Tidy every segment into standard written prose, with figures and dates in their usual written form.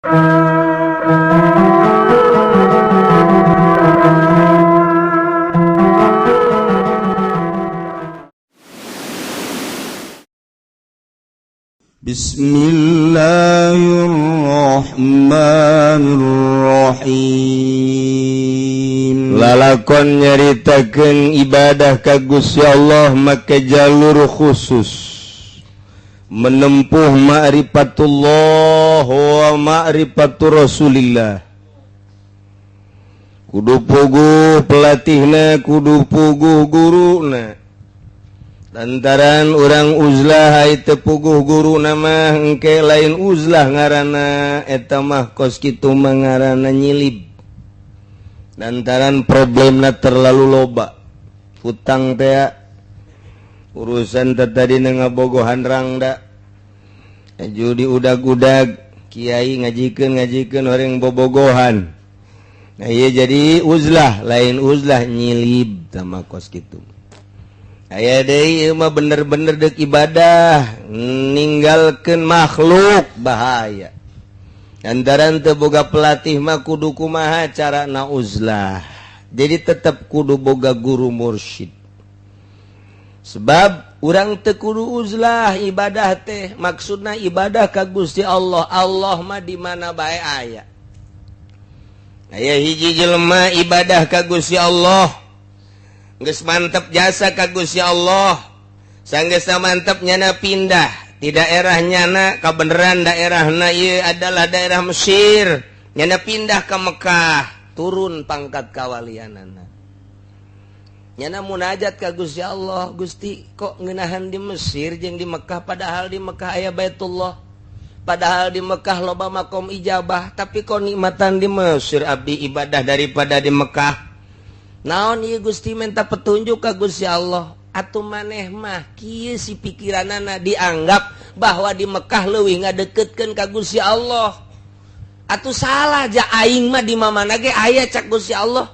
Bismillahirrahmanirrahim. Lalakon nyaritakeun ibadah ka Gusti Allah make jalur khusus, menempuh ma'rifatullah wa ma'rifatur Rasulillah. Kudu puguh pelatihna, kudu puguh guruna. Lantaran urang uzlah teu puguh guru nama, engke lain uzlah ngaranna, eta mah kos kitu mah ngaranna nyilib. Lantaran problemna terlalu loba, hutang teh, urusan tadi ngabogohan rangda, judi, udag-udag, kiai ngajikeun ngajikeun orang bobogohan. Nah, iya, jadi uzlah lain uzlah, nyilib sama kos kitu. Aya deui mah bener-bener dek ibadah ninggalkeun makhluk, bahaya. Lantaran teu boga pelatih mah kudu kumaha cara na uzlah? Jadi tetap kudu boga guru mursyid, sebab urang teu kudu uzlah ibadah teh. Maksudna ibadah ka Gusti Allah, Allah mah di mana bae aya. Aya hiji jelema ibadah ka Gusti Allah, geus mantep jasa ka Gusti Allah. Sanggeusna mantep, nyana pindah di daerah nyana. Kebenaran daerahna ieu adalah daerah Mesir, nyana pindah ke Mekah, turun pangkat kawalianana. Nyana munajat ka Gusti Allah, "Gusti, kok ngenahan di Mesir jeung di Mekah, padahal di Mekah aya Baitullah, padahal di Mekah loba makom ijabah, tapi kok nikmatan di Mesir abdi ibadah daripada di Mekah? Naon ieu, Gusti?" Minta petunjuk ka Gusti Allah. Atuh maneh mah kieu si pikiranana, dianggap bahwa di Mekah leuwih ngadeketkeun ka Gusti Allah. Atuh salah ja, aing mah di mana ge aya, cak Gusti Allah.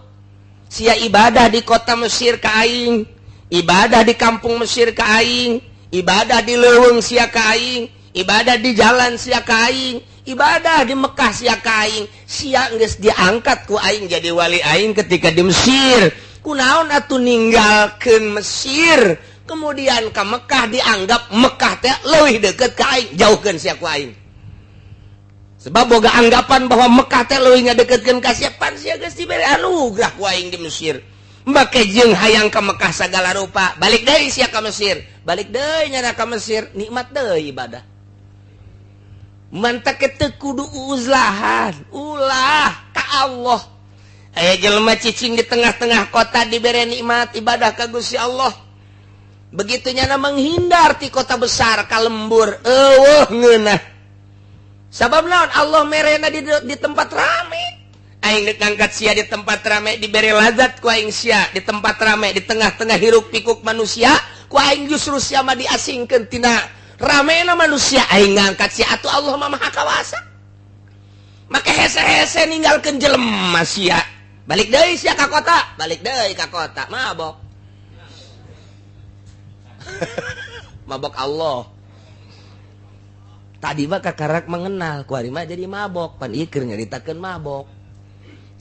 Sia ibadah di kota Mesir ka aing, ibadah di kampung Mesir ka aing, ibadah di leuweung sia ka aing, ibadah di jalan sia ka aing, ibadah di Mekah sia ka aing. Sia geus diangkat ku aing jadi wali aing ketika di Mesir, kunaon atuh ninggalkeun Mesir kemudian ke Mekah, dianggap Mekah teh leuwih deket ka aing? Jauhkeun sia ku aing, sebab boga anggapan bahwa Mekah teh leuwih ngadeketkeun ka sia. Pan sia geus dibere anugerah ku aing di Mesir, make jeung hayang ke Mekah segala rupa. Balik deui sia ka Mesir, balik deui nyana ka Mesir, nikmat deui ibadah. Mantak teu kudu uzlahan, ulah ka Allah. Aya jelema cicing di tengah-tengah kota, dibere nikmat ibadah ka Gusti Allah. Begitu nyana menghindar ti kota besar ka lembur, eueuh ngeunah. Sabab naon? Allah merena di tempat rame. Aing dek ngangkat sia di tempat rame, dibere lazat ku aing sia di tempat rame, di tengah-tengah hiruk pikuk manusia ku aing. Justru sia mah diasingkeun tina ramena manusia, aing ngangkat sia. Atuh Allah mah maha kawasa. Make hese-hese ninggalkeun jelema sia. Balik deui sia ka kota, balik deui ka kota, mabok, mabok Allah. Tadi mah kakarak mengenal, kuari mah jadi mabok. Pan ieu keur nyaritakeun mabok.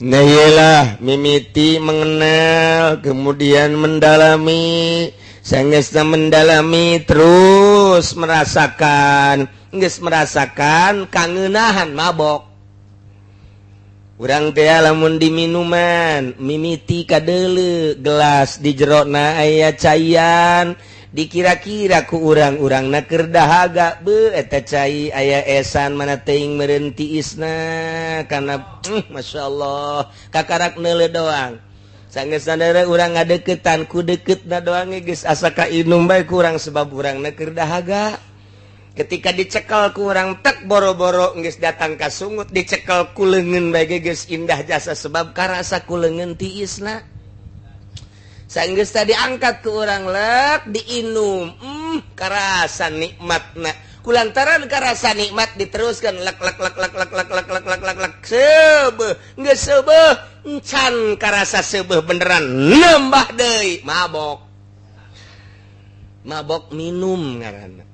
Nah, iyalah, mimiti mengenal, kemudian mendalami, sanggeusna mendalami terus merasakan, geus merasakan kangenahan, mabok. Urang teh lamun diminuman, mimiti kadeuleu gelas, di jerona aya caian, dikira-kira ku urang-urang na keur dahaga, be eta cai aya esan mana teuing meureun tiisna kana. Masya Allah, kakarak neule doang. Sanggeus urang ngadeukeutan, ku deketna doang geus asa kainum bae kurang, sebab urang na keur dahaga. Ketika dicekel ku urang tek, boro-boro geus datang ka sungut, dicekel ku leungeun bae geus indah jasa, sebab karasa ku leungeun tiisna. Sanggeus tadi angkat ke urang lek, diinum, karasa nikmatna. Kulantaran karasa nikmat, diteruskan lek lek lek lek lek lek lek lek lek lek lek, seubeuh. Geus seubeuh, encan karasa seubeuh beneran, nambah deui, mabok. Mabok minum ngaranna.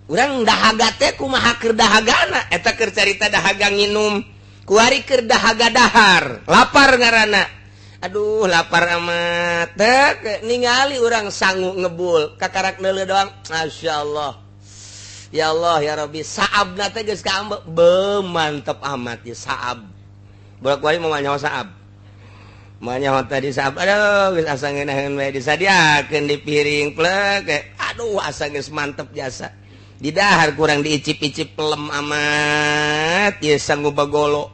Urang dahaga teh kumaha keur dahagana eta keur carita dahaga nginum, kuari keur dahaga dahar, lapar ngaranna. Aduh, lapar amat. Tek ningali urang sangu ngebul, kakarak neuleuh doang. Masya Allah. Ya Allah ya Rabbi, saabna teh geus kaambek, be mantep amat ya saab. Bolak-balik mau nyawa saab. Mau nyawa tadi saab. Aduh, geus asa ngeunaheun we disadiakeun di piring plek. Aduh, asa geus mantep jasa. Di dahar kurang diicip-icip pelem amat ya sangu bagolo.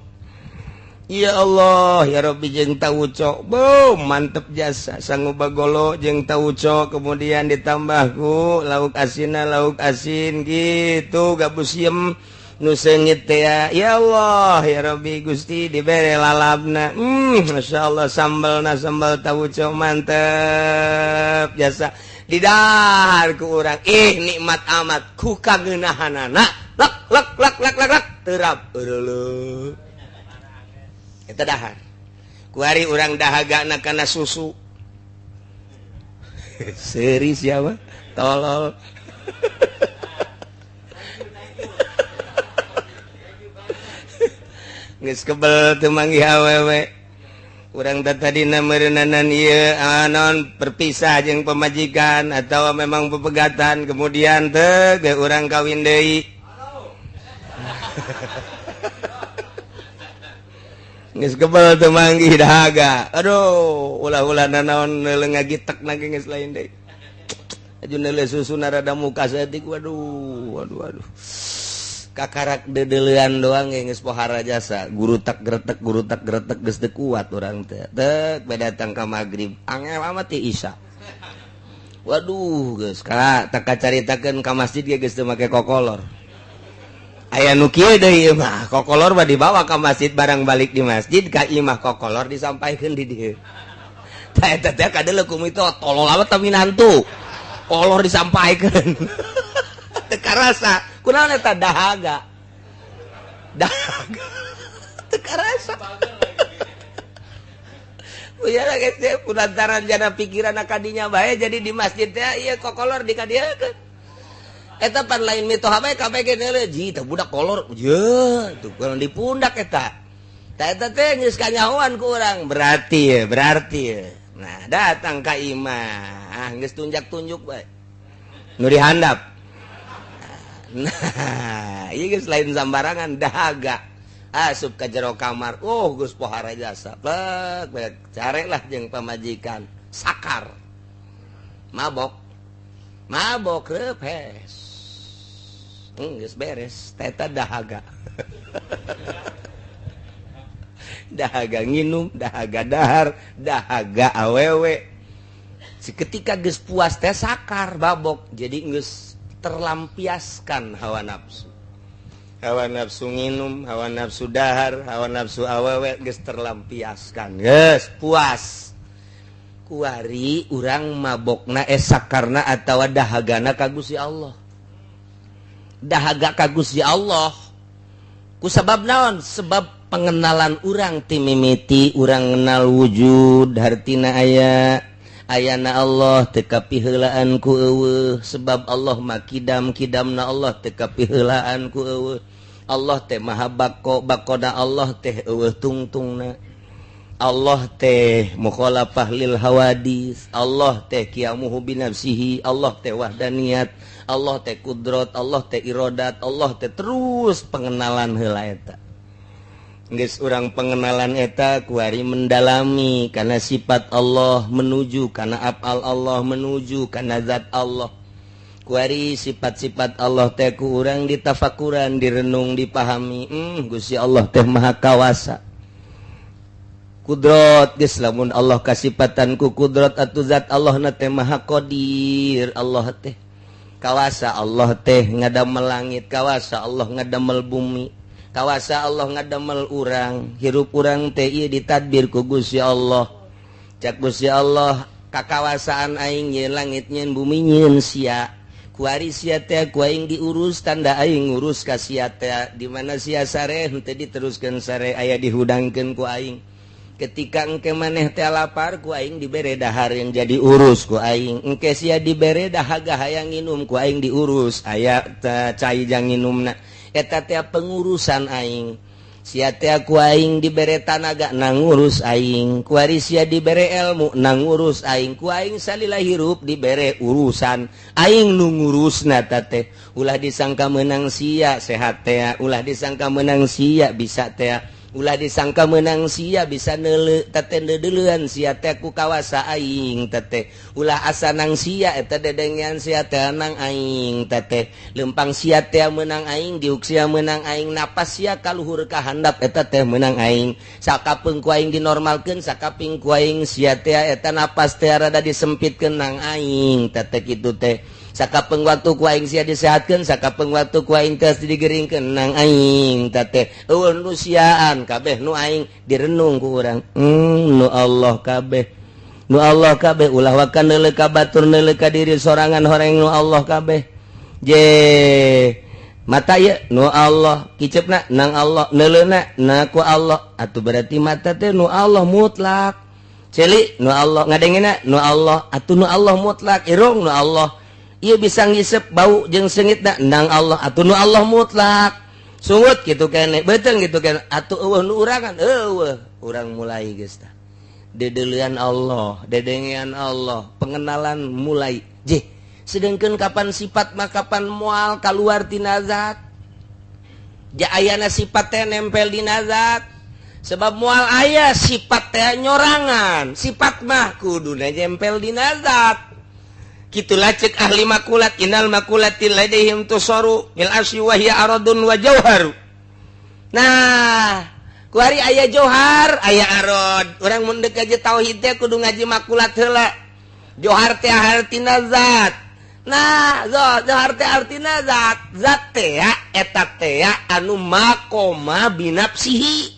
Ya Allah ya Rabbi jeung tauco, bo mantep jasa sangu bagolo jeung tauco, kemudian ditambah ku lauk asinna lauk asin gitu gabus siem nu seungit teh ya. Ya Allah ya Rabbi Gusti dibere lalabna. Masyaallah sambelna sambal tauco mantep jasa. Didahar ku urang ih nikmat amat ku kangeunahanana lek lek lek lek lek lek terap eureuleuh. Eta dahar. Kuari urang dahagana kana susu. Seuri siapa? Tolol. Geus kebel teu manggih awewe. Urang tadina meureunana ieu naon berpisah jeung pamajikan atawa memang pepegatan kemudian teh ge urang kawin deui. Geus kebel teu manggih dahaga. Aduh, ulah-ulah nanaon neuleuh ngagitek na ge geus lain deui. Aju neuleuh susuna rada muka saeutik, waduh, waduh, waduh. Kakarak dedelean doang ge geus pohara jasa. Gurutak gretek geus teu kuat urang teh. Tek bae datang ka magrib, angel amat ti isya. Waduh, geus ka tak kacaritakeun ka masjid ge geus teu make kokolor. Aya nu kieu deui ieu mah, kokolor mah dibawa ka masjid barang balik di masjid ka imah kokolor disampaikeun di dieu. Tah eta teh kadeuleu ku mito tolol amat teh minantu. Kolor disampaikeun. Teu karasa. Kunaon eta dahaga. Dahaga. Teu karasa. Uya geus teh kulantaran jana pikiran kadinya bae jadi di masjid teh ieu kokolor dikadieukeun. Eta pan lain mitoha bae kabeh ge neuleuh ji teh budak kolor ye tuh kurang di pundak eta. Tah eta teh geus kanyahoan ku urang berarti ya, berarti ya. Nah, datang ka imah, ah geus tunjak-tunjuk bae. Nu dihandap. Nah, ieu geus lain sambarangan dahaga. Asup ka jero kamar, oh geus pohara jasa. Plek, plek carelah jeung pamajikan, sakar. Mabok. Mabok repes. Geus beres, teta dahaga. Dahaga nginum, dahaga dahar, dahaga awewe. Seketika geus puas teh sakar babok, jadi geus terlampiaskan hawa nafsu. Hawa nafsu nginum, hawa nafsu dahar, hawa nafsu awewe geus terlampiaskan. Geus puas. Kuari urang mabokna sakarna atawa dahagana ka Gusti Allah. Dahaga ka Gusti Allah. Ku sebab naon? Sebab pengenalan urang ti mimiti urang kenal wujud hartina aya ayana Allah teu kapiheulaan ku eueuh, sebab Allah mah kidam kidamna Allah teu kapiheulaan ku eueuh. Allah teh maha bako bakona Allah teh eueuh tungtungna. Allah teh mukhalafah lil hawadis, Allah teh qiyamuhu binafsihi, Allah teh wahdaniyat, Allah teh kudrat, Allah teh irodat, Allah teh terus pengenalan heula eta. Geus urang pengenalan eta kuari mendalami kana sifat Allah menuju kana afal Allah menuju kana zat Allah. Kuari sifat-sifat Allah teh ku urang ditafakuran, direnung, dipahami. Gusti Allah teh maha kawasa. Kudrat geus lamun Allah kasipatan ku kudrat atuh zat Allah na teh maha qadir. Allah teh kawasa, Allah teh ngadamel langit, kawasa Allah ngadamel bumi, kawasa Allah ngadamel urang. Hirup urang teh ieu ditadbir ku Gusti Allah. Cak Gusti Allah kakawasaan aing nyeun langit nyeun bumi nyeun sia. Kuari sia teh ku aing diurus tanda aing ngurus ka sia teh. Di mana sia sare henteu diteruskeun sare aya dihudangkeun ku aing. Ketika engke maneh teh lapar, ku aing dibere dahar yang jadi urus ku aing. Engke sia dibere dahaga hayang nginum, ku aing diurus aya cai jang nginumna. Eta teh pengurusan aing. Sia teh ku aing dibere tanaga, nangurus aing. Kuari sia dibere ilmu, nangurus aing. Ku aing salila hirup dibere urusan, aing nu ngurusna teh. Ulah disangka menang sia sehat teh, ulah disangka menang sia bisa teh, ulah disangka menang sia bisa neuleu teh, deudeuleun sia teh ku kawasa aing teh. Ulah asa nang sia, eta dedengean sia teh nang aing teh. Lempang sia teh menang aing, diuk sia menang aing, napas sia kaluhur ka handap eta teh menang aing. Sakapeung ku aing dinormalkeun, sakaping ku aing sia teh eta napas teh rada disempitkeun, nang aing teh kitu teh. Sakapeng waktu ku aing sia disehatkeun, sakapeng waktu ku aing teh digeringkeun, nang aing teh. Euweuh nu siaan, kabeh nu aing. Direnung ku urang, nu Allah kabeh, nu Allah kabeh. Ulah waka neuleu ka batur, neuleu ka diri sorangan, horeng nu Allah kabeh. Je mata ye nu Allah, kicepna nang Allah, neuleuna na ku Allah. Atuh berarti mata teh nu Allah mutlak, ceuli nu Allah, ngadengena nu Allah, atuh nu Allah mutlak, irung nu Allah. Ia bisa ngisep bau jeung sengit nang Allah, atuh nu Allah mutlak. Sungut gitu kene, betul gitu kene, atuh euweuh nu urangan, euweuh. Urang mulai geus tah dedeulean Allah, dedengean Allah, pengenalan mulai. Je sedangkan kapan sifat mah kapan moal keluar tina zat? Ja ayana sifat teh nempel dina zat, sebab moal aya sifat teh nyorangan. Sifat mah kuduna nempel dina zat. Gitulah cek ahli makulat, innal makulati ladaihim tusaru bil asyi wa hiya aradun wa jauharu. Nah, kuari aya johar, aya arad. Urang mun deuk ngaji tauhid teh kudu ngaji makulat heula. Johar teh artina zat. Nah, johar teh artina zat. Zat teh eta teh anu maqoma binafsihi.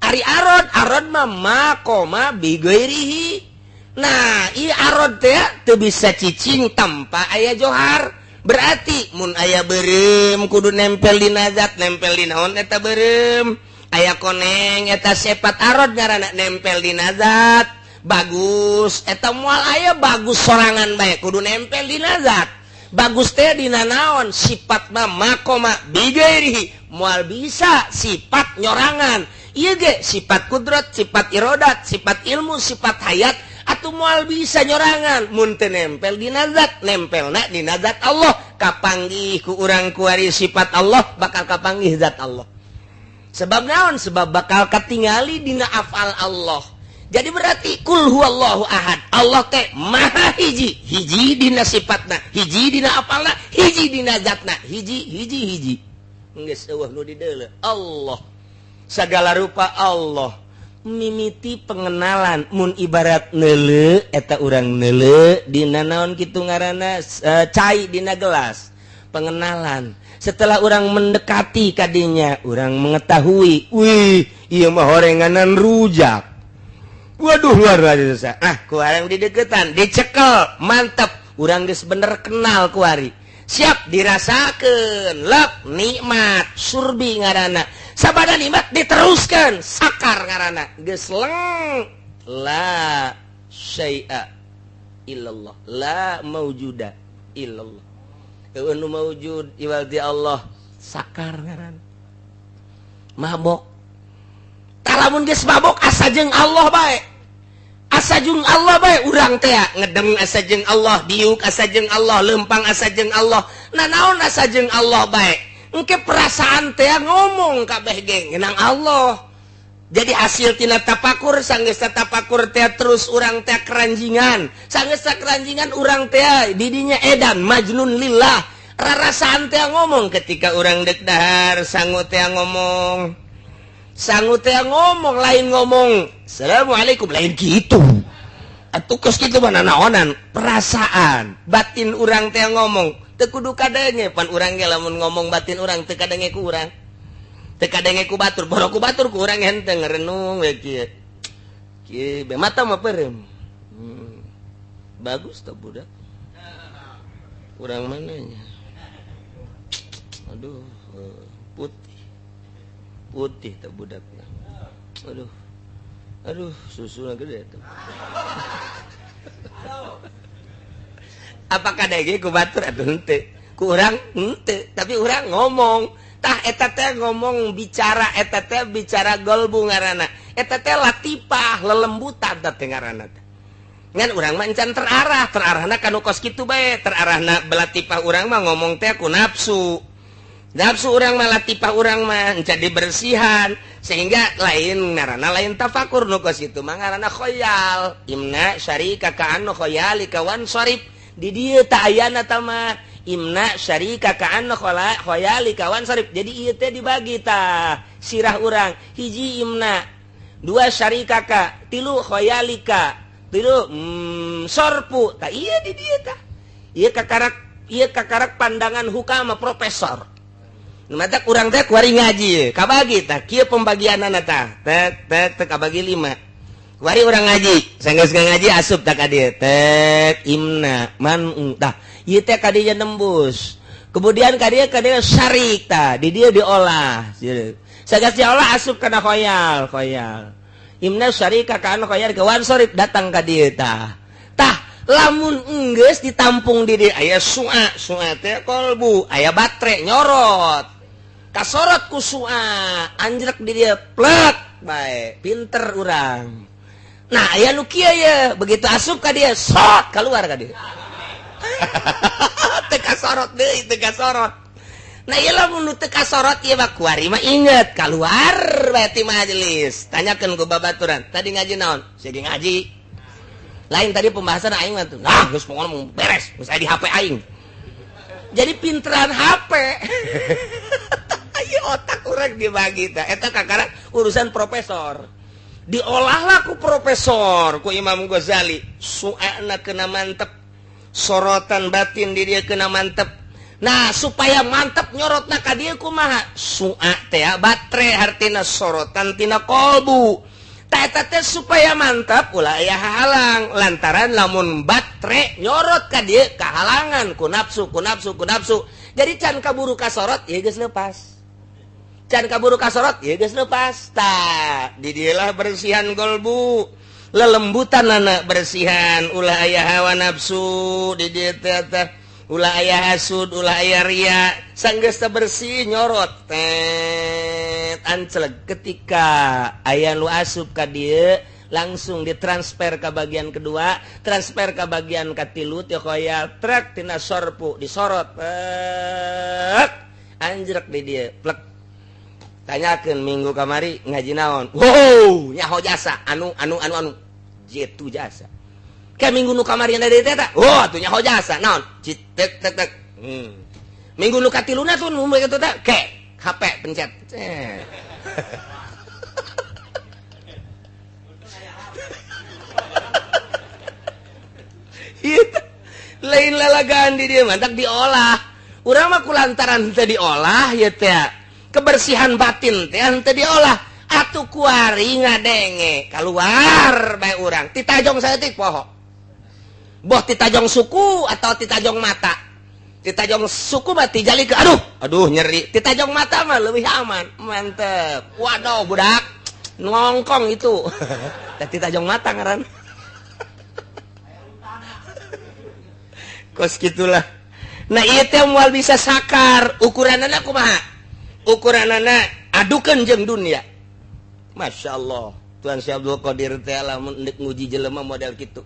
Ari arad, arad mah maqoma bigairihi. Nah, ieu arad teh teu bisa cicing tanpa aya johar. Berarti mun aya beureum kudu nempel dina zat, nempel di naon eta beureum. Aya koneng, eta sifat arad ngaranna, nempel dina zat. Bagus, eta moal aya bagus sorangan bae, kudu nempel dina zat. Bagus teh dina naon? Sifat mah maqoma bigairihi, moal bisa sifat nyorangan. Ieu ge sifat kudrat, sifat irodat, sifat ilmu, sifat hayat, atau moal bisa nyorangan mun teu nempel dina zat. Nempelna dina zat Allah, kapanggih ku urang kuari sifat Allah, bakal kapanggih zat Allah. Sebab naon? Sebab bakal katingali dina afal Allah. Jadi berarti kul huwallahu ahad, Allah teh maha hiji, hiji dina sifatna, hiji dina afalna, hiji dina zatna, hiji hiji hiji. Geus euweuh nu dideuleu, Allah segala rupa Allah. Mimiti pengenalan mun ibarat neuleu, eta urang neuleu dina naon kitu ngaranna, cai dina gelas, pengenalan. Setelah orang mendekati kadinya, orang mengetahui, wih, ieu mah horenganan rujak, waduh, luar biasa. Ah, ku urang dideketan, dicekel, mantap, urang geus bener kenal kuari, siap dirasakeun, lep nikmat, surbi ngaranna. Sabada nikmat diteruskan, sakar ngaranna, geus leng, la syai'a illallah, la maujuda illallah. Euweuh nu maujud iwal di Allah, sakar ngaranna, mabok. Lamun geus mabok, asa jeung Allah bae, asa jeung Allah bae urang teh, ngedeng asa jeung Allah, diuk asa jeung Allah, lempang asa jeung Allah. Nah, naon asa jeung Allah bae, engke perasaan teh ngomong kabeh ge ngenang Allah. Jadi hasil tina tapakur, sanggeus tapakur teh terus urang teh keranjingan, sanggeus keranjingan urang teh didinya edan, majnun lillah. Rarasaan teh ngomong ketika urang dek dahar, sangu teh ngomong, sangu teh ngomong, lain ngomong assalamualaikum, lain gitu atuh. Kos kitu mana naonan, perasaan batin urang teh ngomong, teu kudu kadenge. Pan urang ge lamun ngomong batin urang teu kadenge ku urang, teu kadenge ku batur, boro ku batur, ku urang henteu, ngerenung we kieu kieu be, mata mah peureum. Bagus tuh budak, urang mananya? Aduh, putih putih tuh budaknya, aduh. Aduh, susuna gede tuh. Apakah dege ku batur atuh henteu? Ku urang henteu, tapi urang ngomong. Tah eta teh ngomong bicara, eta teh bicara golbu ngaranna. Eta teh latipah lelembutan teh ngaranna teh. Ngan urang mah encan terarah, terarahna ka nu kos kitu bae, terarahna belatipah urang mah ngomong teh ku nafsu. Nafsu urang mah latipah urang mah encan dibersihan sehingga lain ngaranna lain tafakur nu kos kitu mah ngaranna khoyal. Imna syarika ka anu khoyalika wan sarif. Di dieu tah ayana tah mah imna syarika ka anu khoyalika wan sarif. Jadi ieu teh dibagi tah sirah urang hiji imna, dua syarika ka, tilu khoyalika, tilu sorpu. Tah ieu di dieu tah. Ieu kakarak pandangan hukama profesor. Mata kurang teh kuari ngaji, kabagi tah kieu pembagianana tah. Tek tek tek kabagi 5. Kuari urang ngaji, sanggeus ngaji asup tah ka dieu. Tek imna man tah ieu teh ka dieu nembus. Kemudian ka dieu syarik tah, di dieu diolah. Sanggeus diolah asup kana khoyal, khoyal. Imna syarika ka anu khoyal ke wan sorib datang ka dieu tah. Tah lamun enggeus ditampung di dieu aya su'a, su'a teh kolbu, aya batre nyorot. Kasorot ku su'a, anjrek di dieu plek bae, pinter urang. Nah, aya nu kieu ye, begitu asup ka dieu sot keluar ka dieu. Teu kasorot deui, teu kasorot. Nah, ieu lamun nu teu kasorot ieu mah kuari mah inget keluar bae ti majelis. Tanyakeun ku babaturan, tadi ngaji naon? Sia ge ngaji. Lain tadi pembahasan aing mah tuh. Nah, geus pokona mah beres, geus aya di HP aing. Jadi pinteran HP. Ieu otak urang dibagi tah. Eta kakara urusan profesor. Diolahlah ku profesor, ku Imam Ghazali. Su'ana kena mantep. Sorotan batin di dia kena mantep. Nah, supaya mantep nyorotna ka dieu kumaha? Su'a teh batre hartina sorotan tina kolbu. Tah eta teh supaya mantap ulah aya halang, lantaran lamun batre nyorot ka dieu kahalangan ku nafsu, ku nafsu, ku nafsu. Jadi can kaburu kasorot ieu geus lepas. Can kaburu kasorot ieu geus lepas. Tah, di dieu lah bersihan golbu. Lelembutan anak bersihan ulah aya hawa nafsu di dieu teh teh. Ulah aya hasud, ulah aya ria. Sanggeus teh bersih nyorot tet anceleg ketika aya nu asup ka dieu langsung ditransfer ke bagian kedua, transfer ke bagian katilu ti khoyal trek tina sorpu disorot plek anjrek di dieu plek. Tanyakeun minggu kamari ngaji naon? Wow, nyaho jasa anu anu anu anu jitu jasa. Ke minggu nu kamari dari teh teh, oh atuh nyaho jasa naon? Citek tek tek. Minggu nu katiluna tuh nu kitu teh ke HP pencet. Ieu lain lalagaan di dieu mantak diolah. Urang mah kulantaran teu diolah ieu teh. Kebersihan batin teh henteu diolah. Atuh kuari ngadenge keluar bae urang. Titajong saeutik poho. Boh titajong suku atau titajong mata. Titajong suku mah tijali ke aduh, aduh nyeri. Titajong mata mah lebih aman. Mantep. Waduh budak ngongkong itu. Tah titajong mata ngaran. Kos gitulah. Nah ieu teh moal bisa sakar. Ukuranana kumaha? Ukuranana adukeun jeung dunia. Masya Allah, Tuhan Syekh Abdul Qadir teh lamun deuk nguji jelema model kitu.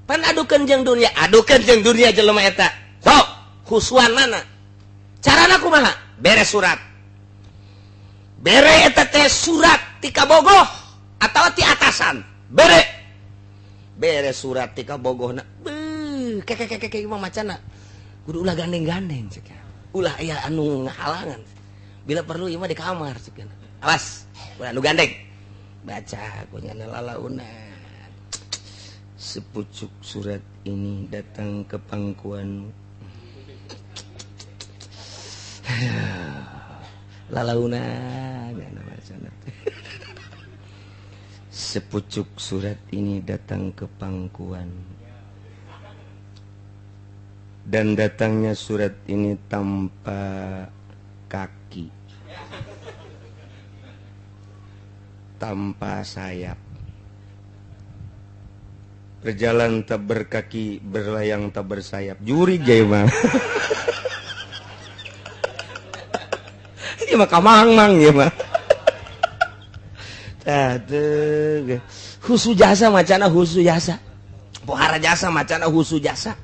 Pan adukeun jeung dunia, adukeun jeung dunia jelema eta. Sok, husuanana. Carana kumaha? Bere surat. Bere eta teh surat ti kabogoh atawa ti atasan. Bere. Bere surat ti kabogohna. Beuh, keke keke keke mah macana. Kudu ulah gandeng-gandeng cek. Ulah aya anu ngahalangan. Bila perlu ieu mah di kamar cek. Awas, ulah anu gandeng. Baca ku nyana lalaunan. Sepucuk surat ini datang ke pangkuanmu. Lalaunan nyana macana. Sepucuk surat ini datang ke pangkuan. Dan datangnya surat ini tanpa kaki, tanpa sayap. Berjalan tak berkaki, berlayang tak bersayap. Jurig ya mah. Ieu mah kamang-mang ieu mah. Tah teu. Husu jasa macana husu jasa. Pohara jasa macana husu jasa.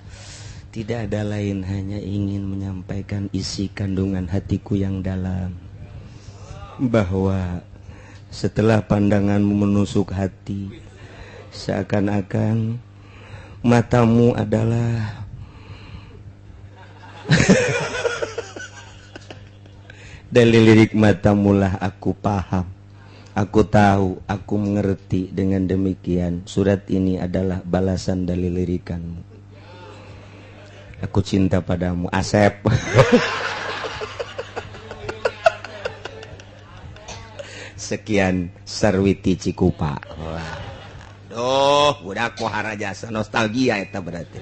Tidak ada lain, hanya ingin menyampaikan isi kandungan hatiku yang dalam. Bahwa setelah pandanganmu menusuk hati, seakan-akan matamu adalah dari lirik matamulah aku paham, aku tahu, aku mengerti. Dengan demikian surat ini adalah balasan dari lirikanmu. Aku cinta padamu, Asep. Sekian Sarwiti Cikupa. Wah. Duh, budak pohara jasa nostalgia eta berarti.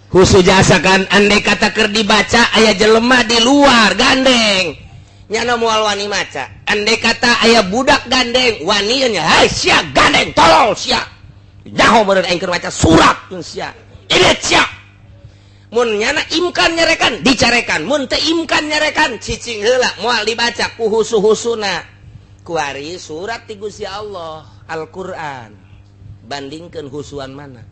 Khusus jasa kan andai kata keur dibaca aya jelema di luar gandeng. Nyana moal wani maca. Andai kata aya budak gandeng, wani nya, "Hai sia gandeng, tolol sia." Jaho meureun aing keur maca surat sia. Ini sia. Mun nyana imkan nyarekan, dicarekan. Mun teu imkan nyarekan, cicing heula moal dibaca ku husu-husuna. Kuari surat ti Gusti Allah, Al-Qur'an. Bandingkeun husuan mana?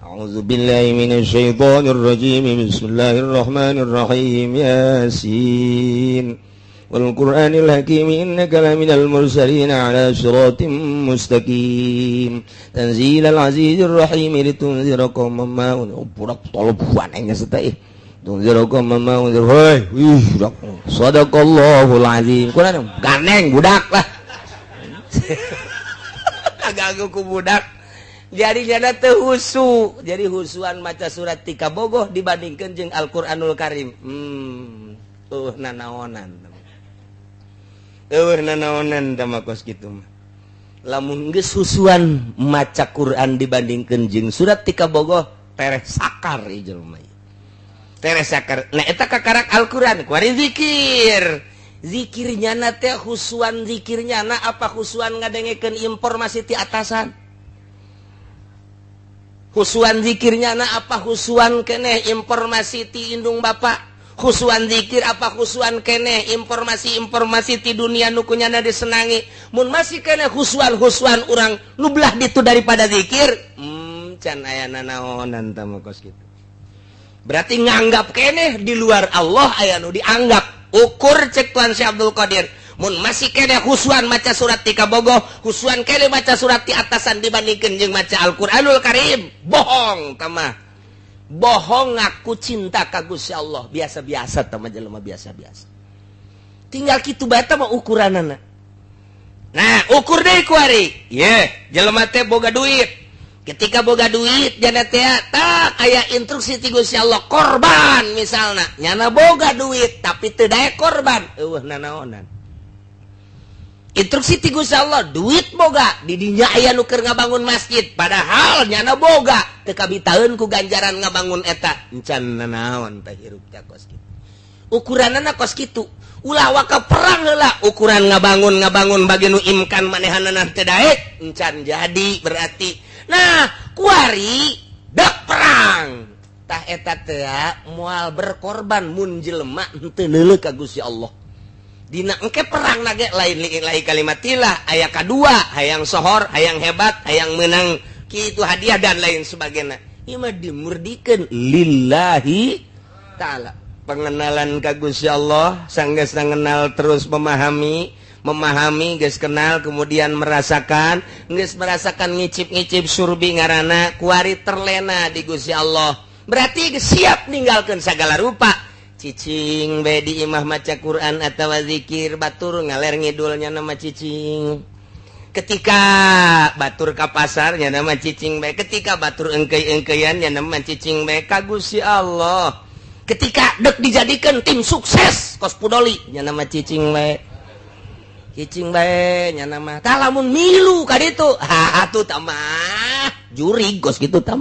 A'udzubillahi minasyaitonir rajim. Bismillahirrahmanirrahim. Yasin. Wal Qur'anil Hakim, innaka laminal mursalin ala siratim mustaqim. Tanzilal azizir rahim litunzira qauman ma budak tolobuan aing geus teh. Tunzira qauman ma unzir. Hoi, wih budak. Sadaqallahul azim. Kurang gandeng budak lah. Kaganggu ku budak. Jadi nyana teu husu. Jadi husuan maca surat Tika Bogoh dibandingkeun jeung Al-Qur'anul Karim. Eueuh nanaonan. Eueuh nanaonan tah mah kos kitu mah. Lamun geus husuan maca Quran dibandingkeun jeung surat Tika Bogoh, tereh sakar ieu jelema ieu. Tereh sakar. Nah eta kakarak Al-Qur'an kuari zikir. Zikir nyana teh husuan zikir nyana apa husuan ngadengekeun informasi ti atasan? Husuan zikir nyana apa husuan keneh informasi ti indung bapak? Husuan zikir apa husuan keneh informasi-informasi ti dunia nu kunyana disenangi? Mun masih keneh husuan-husuan urang nu belah ditu daripada zikir, can aya nanaonan tah mah kos kitu. Berarti nganggap keneh di luar Allah aya nu dianggap. Ukur cek Tuan Syekh Abdul Qadir, mun masih keneh husuan maca surat Tika Bogoh, husuan keneh maca surat ti atasan dibandingkeun jeung maca Al-Qur'anul Karim, bohong tah mah. Bohong ngaku cinta ka Gusti Allah, biasa-biasa tah mah jelema biasa-biasa. Tinggal kitu bae tah mah ukuranana. Nah, ukur deui ku ari. Ye, jelema teh boga duit. Ketika boga duit jana teh tak aya instruksi ti Gusti Allah korban misalna. Nyana boga duit tapi teu daek korban, eueuh nanaonan. Instruksi ti Gusti Allah duit boga di dinya aya nu keur ngabangun masjid padahal nyana boga teu kabitaeun ku ganjaran ngabangun eta. Encan nanaon teh hirup teh kos kitu. Ukuranana kos kitu. Ulah waka perang heula ukuran ngabangun bagi nu imkan manehanana teu daek encan jadi berarti. Nah, kuari dak perang. Tah eta teh moal berkorban mun jelema henteu neuleuh ka Gusti Allah. Dina engke perang nage lain lillahi kalimatillah aya kadua, hayang sohor, hayang hebat, hayang menang kitu hadiah dan lain sebagainya. Ieu mah dimurdikeun lillahi ta'ala. Pengenalan ka Gusti Allah sanggeus ngenal terus memahami geus kenal kemudian merasakan, geus merasakan ngicip-ngicip surbi ngaranna kuari terlena di Gusti Allah. Berarti geus siap ninggalkeun sagala rupa. Cicing bae di imah maca Quran atawa zikir batur ngaler ngidulnya nama cicing. Ketika batur ka pasar nya nama cicing bae, ketika batur engkei-engkeian nya nama cicing bae ka Gusti Allah. Ketika dek dijadikan tim sukses kos pudoli nya nama cicing bae. Cicing bae nya nama tah lamun milu ka ditu ha atuh tah mah jurig kos kitu tah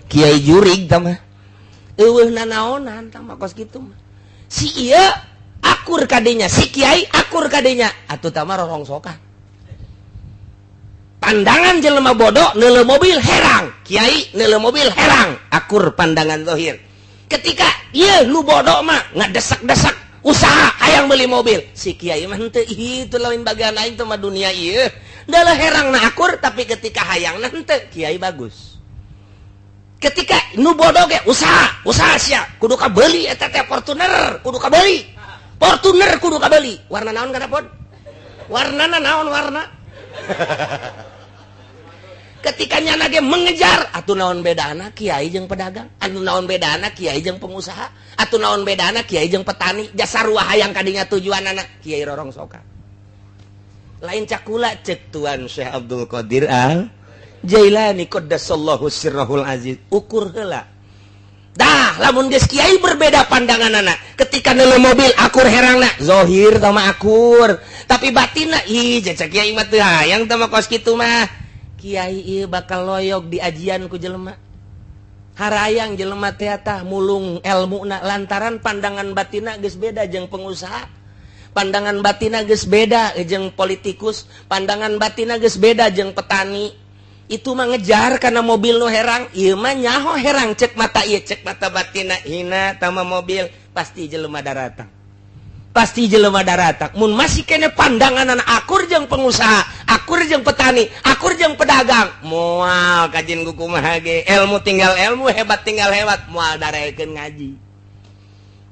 kiai jurig tah mah eueuh nanaonan tah mah kos kitu mah. Si ieu akur kadenya, si kiai akur kadenya atuh tah mah rorongsokan. Pandangan jelema bodoh neuleuh mobil herang, kiai neuleuh mobil herang, akur pandangan zahir. Ketika ieu nu bodoh mah ngadesak-desak usaha hayang beli mobil, si kiai mah henteu, itu lain bagian lain tuh mah dunia ieu. Dalah herang na akur, tapi ketika hayang na henteu, kiai bagus. Ketika nu bodoh ge usaha, usaha sia, kudu kabeli eta teh Fortuner, kudu kabeli. Fortuner kudu kabeli. Warna naon kana pod? Warnana naon warna? Ketika nyana ge mengejar, atuh naon bedana kiai jeung pedagang, atuh naon bedana kiai jeung pengusaha, atuh naon bedana kiai jeung petani, jasa ruah hayang kadinya tujuanana, kiai rorongsokan. Lain cakula cek Tuan Syekh Abdul Qadir Al Jailani qaddasallahu sirrahul aziz, ukur heula. Dah, lamun geus kiai berbeda pandangan anak. Ketika neuleuh mobil akur herangna, zohir tah akur, tapi batinna ih cek kiai mah teu hayang tah mah kos kitu mah. Kiai ieu bakal loyog di ajian ku jelema. Harayang jelema teh tah mulung elmuna lantaran pandangan batina geus beda jeung pengusaha. Pandangan batina geus beda jeung politikus, pandangan batina geus beda jeung petani. Itu mah ngejar karena mobil nu herang, ieu mah nyaho herang cek mata ieu, cek mata batina hina tama mobil, pasti jelema daratang. Pasti jelema daratang. Mun masih kene pandangan anak akur jeung pengusaha, akur jeung petani, akur jeung pedagang, moal kajin kumaha ge, ilmu tinggal ilmu, hebat tinggal hebat, moal darekeun ngaji.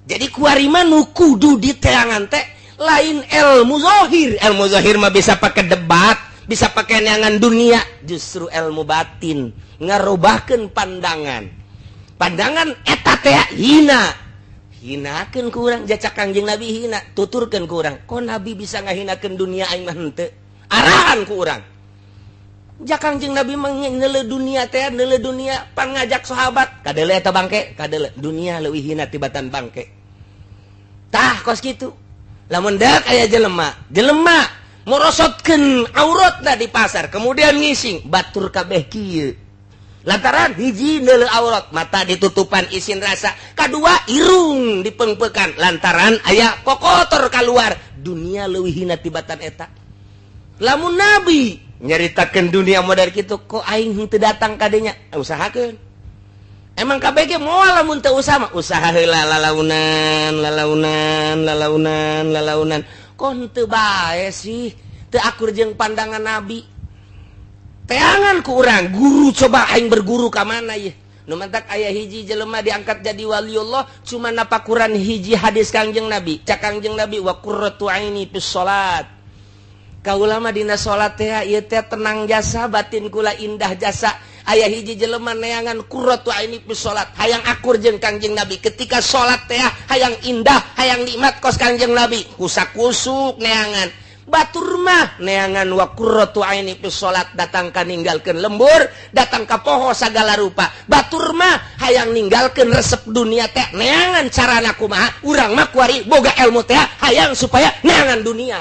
Jadi kuari mah nu kudu diteangan teh lain ilmu zahir. Ilmu zahir mah bisa pakai debat, bisa pakai neangan dunia, justru ilmu batin ngarubahkeun pandangan. Pandangan eta teh hina. Hinakeun ku urang jacak Kangjeng Nabi hina, tuturkeun ku urang. Kok Nabi bisa ngahinakeun dunia aing mah henteu? Arahan ku urang. Ja Kangjeng Nabi mah neuleuh dunia teh, neuleuh dunia pan ngajak sahabat, kadeuleu eta bangke, kadeuleu dunia leuwih hina tibatan bangke. Tah kos kitu. Lamun deuk aya jelema, jelema morosotkeun auratna di pasar, kemudian ngising, batur kabeh kieu. Lantaran hiji neuleuh aurat, mata ditutupan isin rasa, kadua irung dipengpekan lantaran aya kokotor keluar, dunia leuwih hina tibatan eta. Lamun Nabi nyaritakeun dunia model kitu, kok aing henteu datang kadinya, usahakeun. Emang KBG moal lamun teu usaha mah, usaha heula lalaunan, lalaunan, lalaunan, lalaunan. Kok henteu bae sih, teu akur jeung pandangan Nabi. Teangan ku urang, guru coba aing berguru ka mana ieu? Nu mantak aya hiji jelema diangkat jadi waliullah cuma napakuran hiji hadis Kangjeng Nabi. Cak Kangjeng Nabi wa qurratu aini fis salat. Kaula mah dina salat teh ieu teh tenang jasa, batin kula indah jasa. Aya hiji jelema neangan qurratu aini fis salat, hayang akur jeung Kangjeng Nabi. Ketika salat teh hayang indah, hayang nikmat kos Kangjeng Nabi. Kusak-kusuk neangan. Batur mah neangan wa qurratu aini fis salat, datang ka ninggalkeun lembur, datang ka poho sagala rupa. Batur mah hayang ninggalkeun resep dunia teh neangan carana kumaha. Urang mah kuari boga ilmu teh hayang supaya neangan dunia.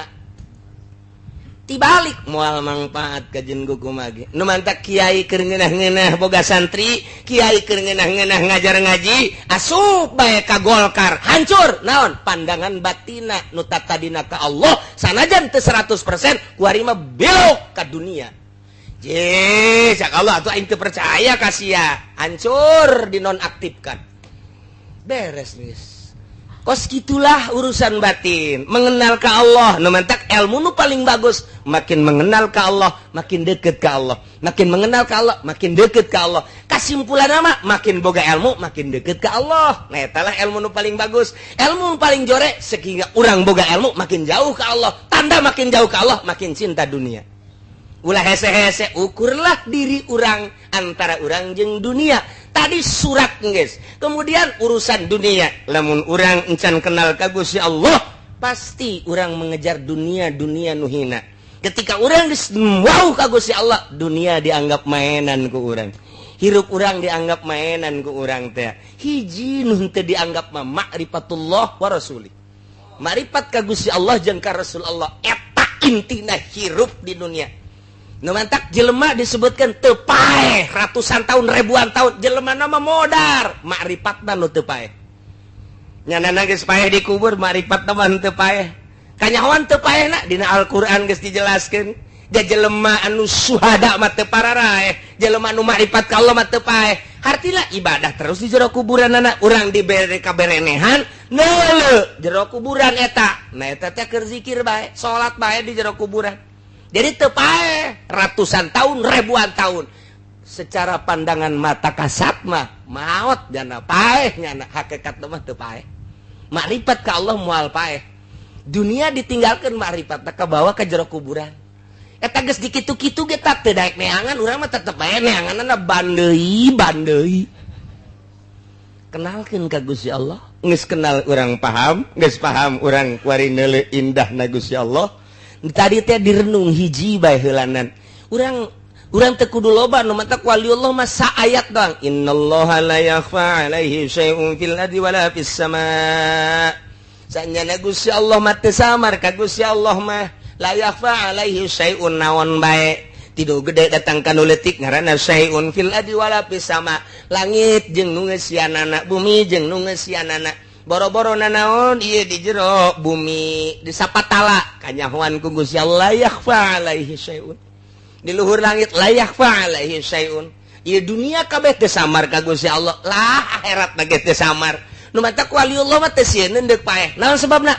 Tibalik moal mangfaat kajen kumaha ge. Nu mantak kiai keur ngeunah-ngeunah boga santri, kiai keur ngeunah-ngeunah ngajar ngaji, asup bae ka Golkar, hancur. Naon? Pandangan batina nu tatadina ka Allah sanajan teu 100% kuari mah belok ka dunia. Je, cak Allah atuh aing teu percaya ka sia, hancur dinonaktifkan. Beres geus. Kos gitulah urusan batin, mengenal ke Allah. Nu mantak ilmu nu paling bagus, makin mengenal ke Allah, makin deket ke Allah. Makin mengenal ke Allah, makin deket ke Allah. Kesimpulan nama, makin boga ilmu, makin deket ke Allah. Nah, etalah ilmu nu paling bagus. Ilmu nu paling jore, sehingga orang boga ilmu makin jauh ke Allah. Tanda makin jauh ke Allah, makin cinta dunia. Ulah hese-hese, ukurlah diri orang antara orang jeung dunia. Tadi surat guys. Kemudian urusan dunia. Lamun orang encan kenal ka Gusti Allah, pasti orang mengejar dunia dunia nu hina. Ketika orang geus wow ka Gusti Allah, dunia dianggap mainan ku urang. Hirup urang dianggap mainan ku urang teh. Hiji nu teu dianggap mah ma'rifatullah wa rasuli. Makrifat ka Gusti Allah jeung ka Rasul Allah eta intina hirup di dunia. Nu mantak jelema disebutkan teu paeh ratusan tahun ribuan tahun jelema nama modar makrifatna nu teu paeh. Nyanana geus paeh dikubur makrifatna mah teu paeh. Kanyahoan teu paehna dina Al-Qur'an geus dijelaskeun. Ja jelema anu suhada mah teu pararaeh, jelema anu makrifat ka Allah mah teu paeh. Hartina ibadah terus di jero kuburanana, urang dibere kaberenehan neuleu jero kuburan eta. Nah eta teh keur zikir bae, salat bae di jero kuburan. Jadi teu paeh ratusan tahun, ribuan tahun. Secara pandangan mata kasat mah maot jana paeh nyana, hakikat mah teu paeh. Makrifat ka Allah moal paeh. Dunia ditinggalkeun makrifat teh kabawa ka jero kuburan. Eta geus dikitu-kitu ge teu daek neangan, urang mah tetep bae neanganna bandeui bandeui. Kenalkeun ka Gusti Allah, geus kenal urang paham, geus paham urang kuari neuleuh indahna Gusti Allah. Tadi teh direnung hiji bae heulanan. Urang teu kudu loba nu matak waliullah mah saayat doang. Innallaha la yakhfa alaihi syai'un fil ardi wala fis sama. Sanyana Gusti Allah mah teu samar ka Gusti Allah mah. La yakhfa alaihi syai'un naon bae. Tidur gede datang ka nu leutik ngaranna syai'un fil ardi wala fis sama. Langit jeung nu ngeusianana, bumi jeung nu ngeusianana. Boro-boro nanaon ieu di jero bumi di sapatala kanyahoan ku Gusti Allah la yakhfa alaihi syai'un. Di luhur langit la yakhfa alaihi syai'un. Ieu dunia kabeh teu samar ka Gusti Allah, lah akhirat mah ge teu samar. Nu matak waliullah mah teu sieun deuk paeh. Naon sebabna?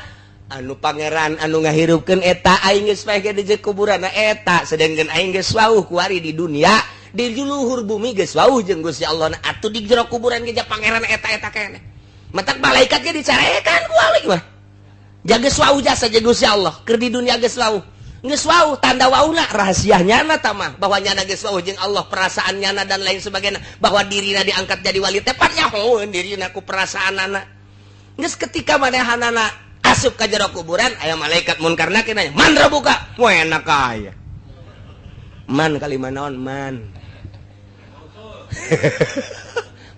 Anu pangeran anu ngahirupkeun eta aing geus paeh ge di kuburanna eta, sedengkeun aing geus wauh kuari di dunia, di luhur bumi geus wauh jeung Gusti Allah. Atuh di jero kuburan ge pangeran eta-eta keneh. Matak malaikat ge dicarekan ku wali mah. Jaga wauh jasa jeung Gusti Allah, keur di dunia geus wauh. Geus wauh tanda wauhna rahasia nyana tamah bahwa nyana geus wauh jeung Allah, perasaan nyana dan lain sebagainya, bahwa dirina diangkat jadi wali teh pan nyahoeun dirina ku perasaanana. Geus ketika manehanana asup ka jero kuburan aya malaikat munkar nakir nanya, "Man rabbuka?" Wah enak aya. Man kalimah naon man.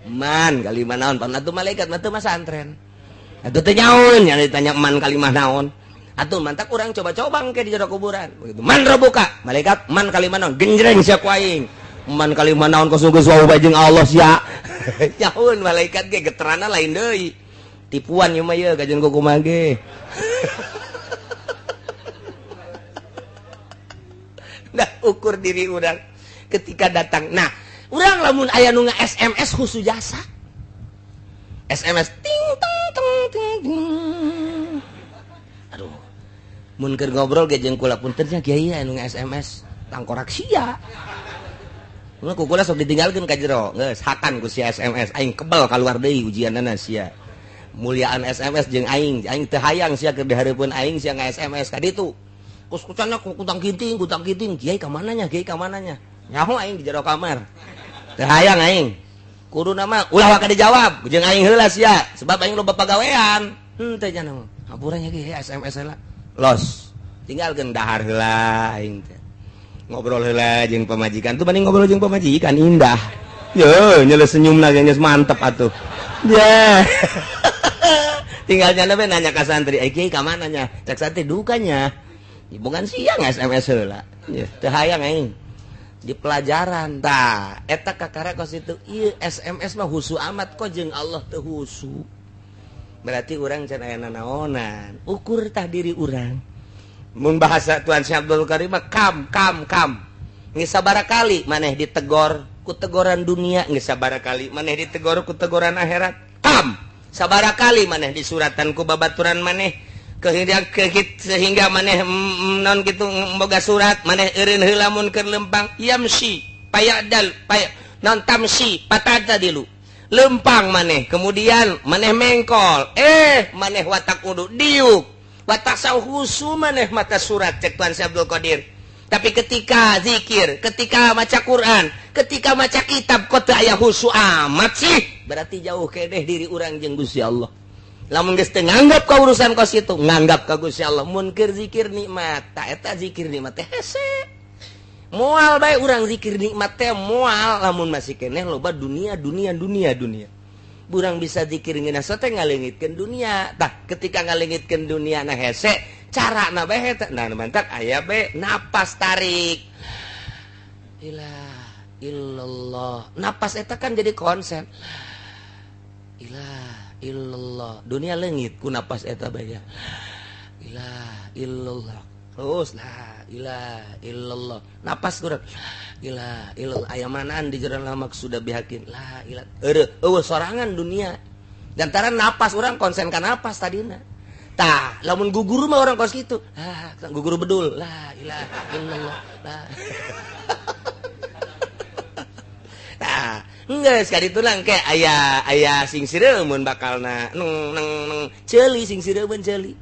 Man kalimah naon pan atuh malaikat mah teu masantren. Atuh teu nyaun nya ditanya man kalimah naon. Atuh mantak urang coba-coba engke di jero kuburan. Begitu. Man rabbuka? Malaikat man kalimah naon? Genjreng sia ku aing. Man kalimah naon kos geus wauh bae jeung Allah sia. Nyaun malaikat ge geterana lain deui. Tipuan ieu mah ieu kajeun kumaha ge. Nah, ukur diri urang ketika datang. Nah, urang lamun aya nu nge-SMS khusus jasa. SMS ting teng teng ting ting. Aduh. Mun keur ngobrol ge jeung kula punten nya kiai anu nge-SMS tangkorak sia. Mun ku kula sok ditinggalkeun ka jero, geus hakan ku si SMS aing kebel kaluar deui ujianana sia. Muliaan SMS jeung aing, aing teu hayang sia keur dihareupeun aing sia nge-SMS ka ditu. Kus kucana kutang kiting, kiai ka mananya, kiai ka mananya. Nyaho aing di jero kamar. Teu hayang aing. Kuduna mah ulah waka dijawab jeung aing heula sia, sebab aing loba pagawean. Henteu nya mah. Hampura nya ge SMS heula. Los. Tinggalkeun dahar heula aing teh. Ngobrol heula jeung pamajikan tuh banding ngobrol jeung pamajikan indah. Ye, nyele senyumna ge geus mantep atuh. Yeah. Tinggal nyana be nanya ka santri, "Eh kiai ka mana nya?" Cek santri dukanya. Bukan siang SMS heula. Teu hayang aing. Di pelajaran tah eta kakara kos itu ieu SMS mah husu amat kok jeung Allah teu husu. Berarti urang can aya nanaonan. Ukur tah diri urang. Mun bahasa Tuan Syekh Abdul Karim mah kam kam kam. Geus sabaraha kali maneh ditegor ku tegoran dunia, geus sabaraha kali maneh ditegor ku tegoran akhirat. Kam sabaraha kali maneh disuratan ku babaturan maneh sehingga maneh non gitu boga surat maneh eureun heula mun keur lempang yamsi payadal pay non tamsi patada dilu lempang maneh kemudian maneh mengkol maneh watak udu diuk watak sauhusu maneh mata surat cek Tuan Syekh Abdul Qadir. Tapi ketika zikir, ketika maca Quran, ketika maca kitab kok teu aya husu amat sih, berarti jauh keneh diri urang jeung Gusti Allah. Lamun geus teu nganggap ka urusan kos itu, nganggap ka Gusti Allah. Mun keur zikir nikmat, ta eta zikir nikmat teh hese. Moal bae urang zikir nikmat teh moal lamun masih keneh loba dunia dunia dunia dunia. Urang bisa zikir ngeunah teh ngaleungitkeun dunia. Tah ketika ngaleungitkeun dunia na hese, carana bae eta. Nah mantak aya bae napas tarik. Ilah illallah. Napas eta kan jadi konsen. Ilah illallah. Dunia leungit ku napas eta bae. Ilah illallah. Terus la ilaha illallah. Napas kurang. La ilaha illallah. Aya manaan di jero lamak sudah bihakin. La ilaha. Eueuh, eueuh sorangan dunia. Lantaran napas orang konsen ka napas tadina. Tah, lamun guguru mah orang kos kitu. Ah, guguru bedul. La ilaha illallah. La. Tah, geus ka ditu lang ke aya aya sing sireumeun bakalna. Neng neng neng ceuli sing sireumeun ceuli.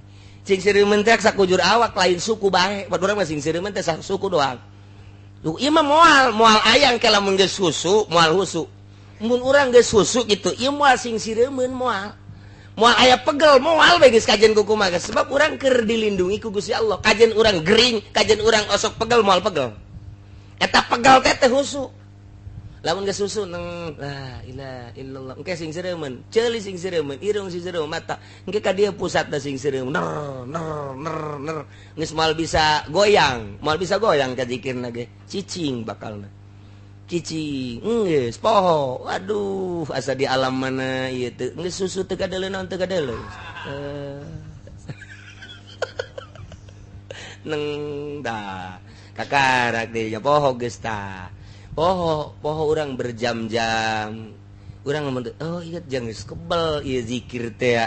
Sing sireumeun teh sakujur awak lain suku bae. Buat urang mah sing sireumeun teh suku doang. Duh, ieu mah moal moal ayang ke lamun geus husu, moal husu. Mun urang geus husu kitu, ieu moal sing sireumeun moal. Moal aya pegel, moal bae geus kajen ku kumaha sebab urang keur dilindungi ku Gusti Allah. Kajen urang gering, kajen urang osok pegel moal pegel. Eta pegel teh teh husu. Lamun geus husu neng la ilaha illallah. Engke sing sireumeun, ceuli sing sireumeun, irung sing sireumeun, mata. Engke ka dieu pusatna sing sireumeun. Ner ner ner ner. Geus moal bisa goyang, moal bisa goyang ka zikirna ge. Cicing bakalna. Cicing, geus poho. Waduh, asa di alam mana ieu teh. Geus susu teu kadeuleu naon teu kadeuleu. Neng dah. Kakarak deui nya poho geus tah. Poho, poho urang berjam-jam. Urang ngomong, oh ingat jangan geus kebel ieu zikir teh.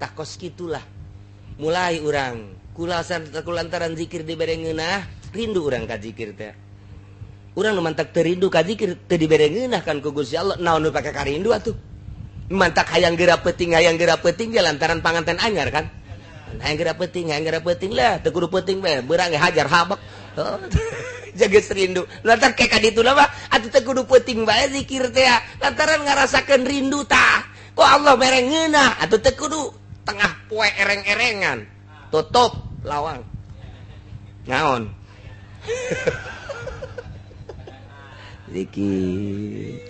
Tah kos kitulah. Mulai urang kulasan kulantaran zikir dibere ngeunah, rindu urang ka zikir teh. Urang nu mantak teu rindu ka zikir teu dibere ngeunah kan ku Gusti Allah. Naon nu pake karindu atuh? Mantak hayang geura peuting ge lantaran panganten anyar kan. Hayang geura peuting lah, teu kudu peuting bae, beurang ge hajar habek. Oh. Jaga rindu. Lantar ke ka ditu mah atuh teu kudu peuting bae zikir teh. Lantaran ngarasakeun rindu tah. Kok Allah mere ngeunah atuh teu kudu tengah poe ereng-erengan. Tutup lawang. Naon? Zikir.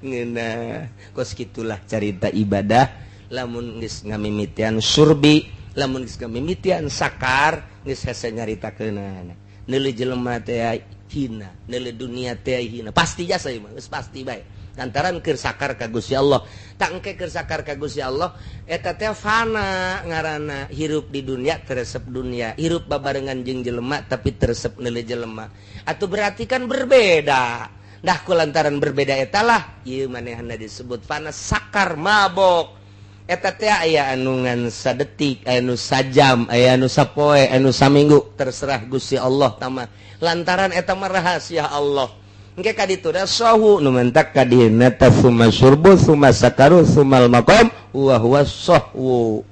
Ngeunah. Kos kitulah carita ibadah lamun geus ngamimitian surbi, lamun geus ngamimitian sakar, geus hese nyaritakeunana. Neuleuh jelema teh hina, neuleuh dunia teh hina. Pasti jasa ieu mah, geus pasti bae. Lantaran keur sakar ka Gusti Allah. Tak engke keur sakar ka Gusti Allah, eta teh fana ngaranna, hirup di dunia teresep dunia, hirup babarengan jeung jelema tapi teresep neuleuh jelema. Atuh berarti kan berbeda. Dah ku lantaran berbeda eta lah ieu manehna disebut fana sakar mabok. Eta teh aya anu ngan sadetik, aya anu sajam, aya anu sapoe, anu saminggu, terserah Gusti Allah tama. Lantaran eta mah rahasia Allah. Engke ka ditu da sahu nu mentak ka dieuna ta summa syurbu summa sakaru sumal maqam wa huwa sahwu.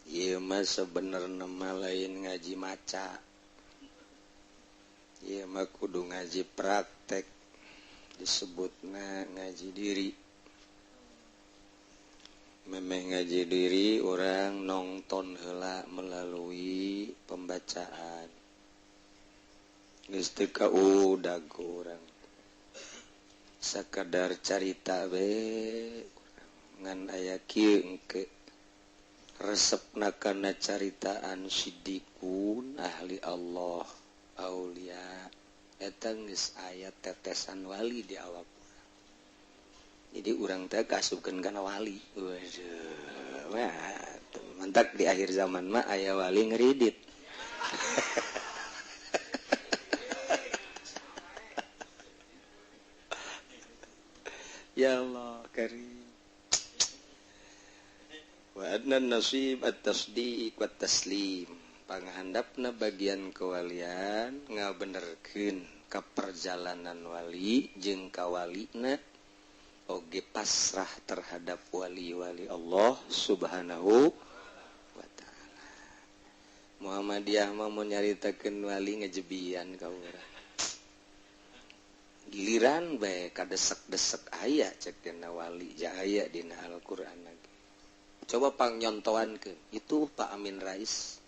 Ieu mah sebenarna mah lain ngaji maca. Ieu mah kudu ngaji praktek, disebutna ngaji diri. Memeh ngaji diri orang nonton heula melalui pembacaan. Geus teu kaudag urang. Sakadar carita we ngan aya kieu engke resepna kana caritaan siddiqun ahli Allah aulia eta geus aya tetesan wali di awak urang. Jadi urang teh kasupkeun kana wali. Waduh, wah, mantak di akhir zaman mah aya wali ngeridit. Ya Allah karim. Wa adna nasib at-tasdiq wa taslim. Panghandapna bagian kewalian ngabenerkeun ka perjalanan wali jeung kawalina oge pasrah terhadap wali-wali Allah Subhanahu wa ta'ala. Muhammadiyah mah mun nyaritakeun wali ngejebian ka urang. Giliran bae kadesek-desek aya cek dina wali jaya dina Al-Qur'an lagi. Coba pang nyontoankeun itu Pak Amin Rais.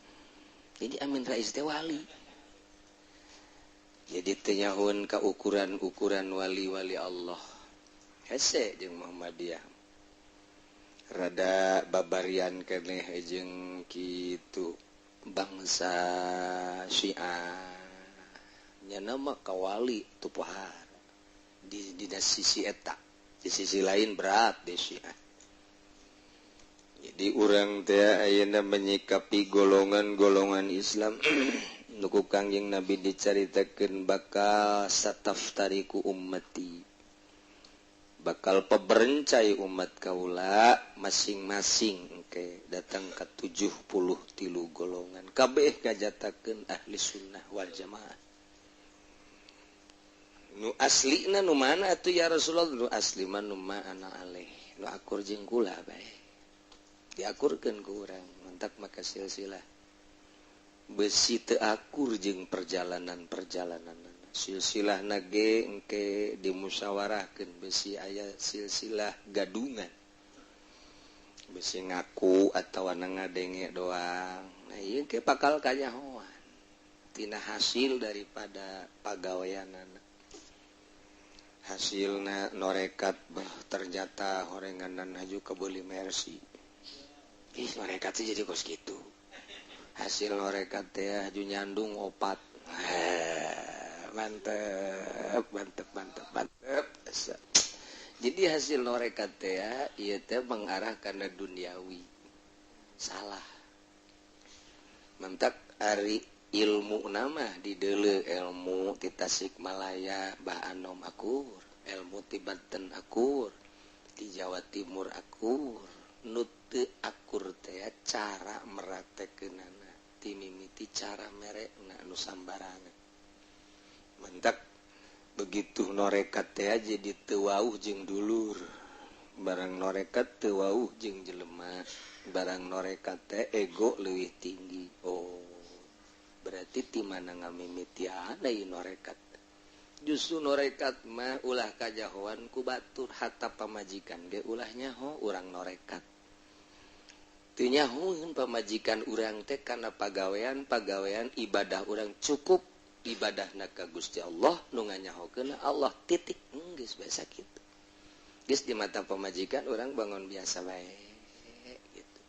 Jadi Amin Rais teh wali. Jadi teu nyahoeun ka ukuran-ukuran wali-wali Allah. Hese jeung Muhammadiyah. Rada babarian keneh jeung kitu bangsa Syiah. Nya mah ka wali tu pohara. Di sisi eta, di sisi lain berat di Syiah. Jadi urang teh ayeuna menyikapi golongan-golongan Islam nu ku Kangjeng Nabi dicaritakeun bakal sataftariku ummati, bakal peberencai umat kaula masing-masing engke datang ka 73 golongan kabeh ngajatakeun ahli sunnah wal jamaah. Nu aslina nu mana atuh ya Rasulullah? Nu asli mah nu ma ana alaih, nu akur jeung kula bae diakurkeun ku urang. Mantak maka silsilah besi teu akur jeung perjalanan-perjalanan silsilah nage engke dimusyawarahkeun, besi aya silsilah gadungan, besi ngaku atawa ngadenge doang. Nah ieu ke bakal kanyahoan tina hasil daripada pagaweanana. Hasilna norekat bah ternyata horenganan haju kebeuli Mercy. Ih norekat sih jadi kos kitu. Hasil norekat teh haju nyandung opat. Mantep, mantep, mantep, mantep. Jadi hasil norekat teh ieu teh mengarah kana duniawi. Salah. Mantak ari ilmu nama dideuleu ilmu ti Tasikmalaya Bah Anom akur, ilmu ti Banten akur, ti Jawa Timur akur. Nu teu akur teh cara meratekeunana, ti mimiti cara merekna nu sambarangan. Mantak begitu norekat teh jadi teu wauh jeung dulur, barang norekat teu wauh jeung jelema, barang norekat teh ego leuwih tinggi. Oh, berarti ti mana ngamimitian ieu norekat? Justru norekat mah ulah kajahoan ku batur, hatta pamajikan ge ulah nyaho urang norekat. Teu nyahoeun pamajikan urang teh kana pagawean-pagawean ibadah urang cukup ibadahna ka Gusti Allah nu nganyahokeun Allah titik geus biasa kitu. Geus di mata pamajikan urang bangun biasa bae gitu.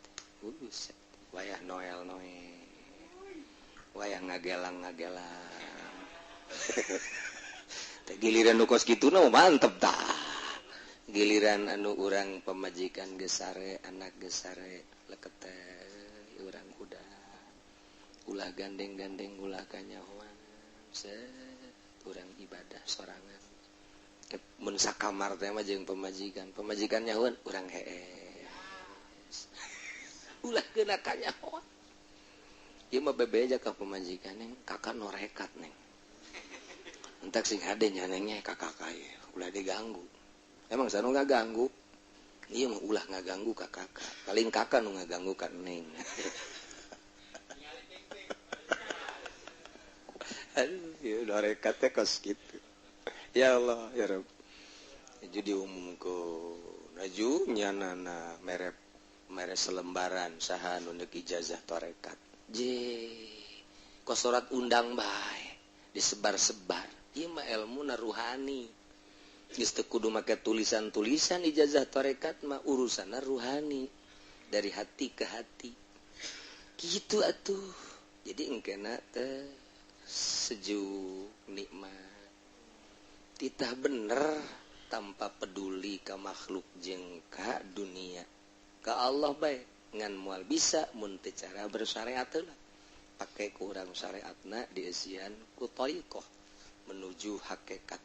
Buset, wayah Noel Noel. Wayah ngagelang-ngagelang. Teh giliran nu kos kitu na mantep tah. Giliran anu urang pamajikan geus sare, anak geus sare, lekete urang udah. Ulah gandeng-gandeng ulah kanyahoan. Set urang ibadah sorangan. Mun sakamar teh mah jeung pamajikan, pamajikan nyahoan urang hees. Ulah keuna kanyahoan. Ieu mah bebeja ka pamajikan neng, kakak norekat neng. Entak sing hade nya nengnya kakak ieu, ulah diganggu. Emang sanu ngaganggu? Ieu mah ulah ngaganggu ka kakak. Paling kakak nu ngaganggu ka neng. Aduh, ieu norekat teh kos kitu. Ya Allah, ya Rabb. Jadi diumumkeun, aju nyanana mere selembaran saha nu neuk ijazah tarekat. Je, kosorat undang bae, disebar-sebar. Ieu mah ilmu na ruhani. Geus teu kudu make tulisan-tulisan ijazah tarekat mah urusanna ruhani, dari hati ke hati. Kitu atuh. Jadi engkena teh sejuk nikmat. Titah bener tanpa peduli ka makhluk jeung ka dunia. Ka Allah bae ngan moal bisa mun teu cara bersyariat lah. Pake kurang syariatna dieusian ku thariqah menuju hakikat.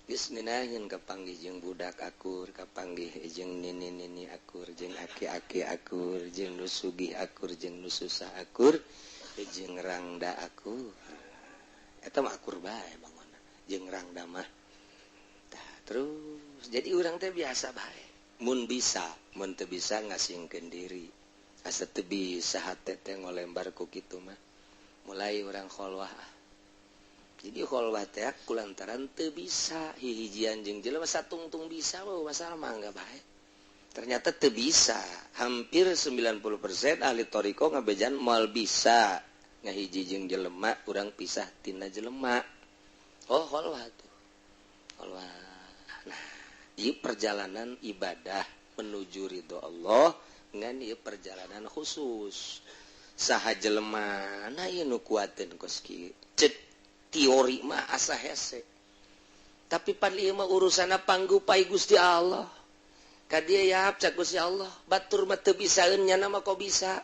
Geus ngeunaheun kapanggih jeung budak akur, kapanggih jeung nini-nini akur, jeung aki-aki akur, jeung nu sugih akur, jeung nu susah akur, jeung rangda akur. Eta mah akur bae bangunna jeung rangda mah. Tah terus jadi urang teh biasa bae. Mun bisa, mun teu bisa ngasingkeun diri. Asa teu bisa hate teh ngolembar ku kitu mah. Mulai urang kholwah. Jadi kholwah teh kulantaran teu bisa hihijian jeung jelema satungtung bisa mah masalah mangga bae. Ternyata teu bisa. Hampir 90% ahli thariqah ngabejan moal bisa ngahiji jeung jelema urang pisah tina jelema. Oh kholwah tuh. Kholwah. Nah, ieu perjalanan ibadah menuju ridho Allah ngan ieu perjalanan khusus. Saha jelema na ieu nu kuateun kos kieu. Ceuk teori mah asa hese. Tapi pan ieu mah urusanna panggupai Gusti Allah. Ka dieu yap cak Gusti Allah, batur mah teu bisaeun nyana mah kok bisa.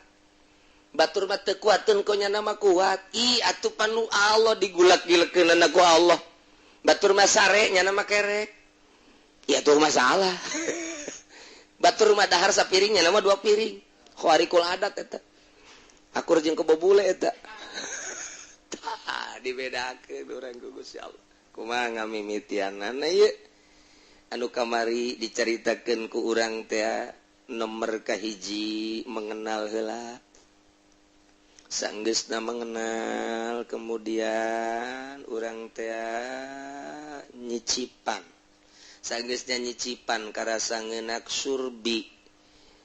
Batur mah teu kuateun kok nyana mah kuat. Ih atuh panu Allah digulak-gilekeunana ku Allah. Batur mah sare nyana mah kerek. Ya tuh masalah. Batur mah dahar sapiring nyana mah 2 piring. Khawarikul adat eta. Akur jeung kebo bule eta. Tah dibedakeun urang ku Gusti Allah. Kumaha ngamimitianana ieu? Anu kamari dicaritakeun ku urang teh nomor kahiji mengenal heula. Sanggeusna mengenal kemudian urang teh nyicipan. Sanggeusna nyicipan karasa ngeunak surbi.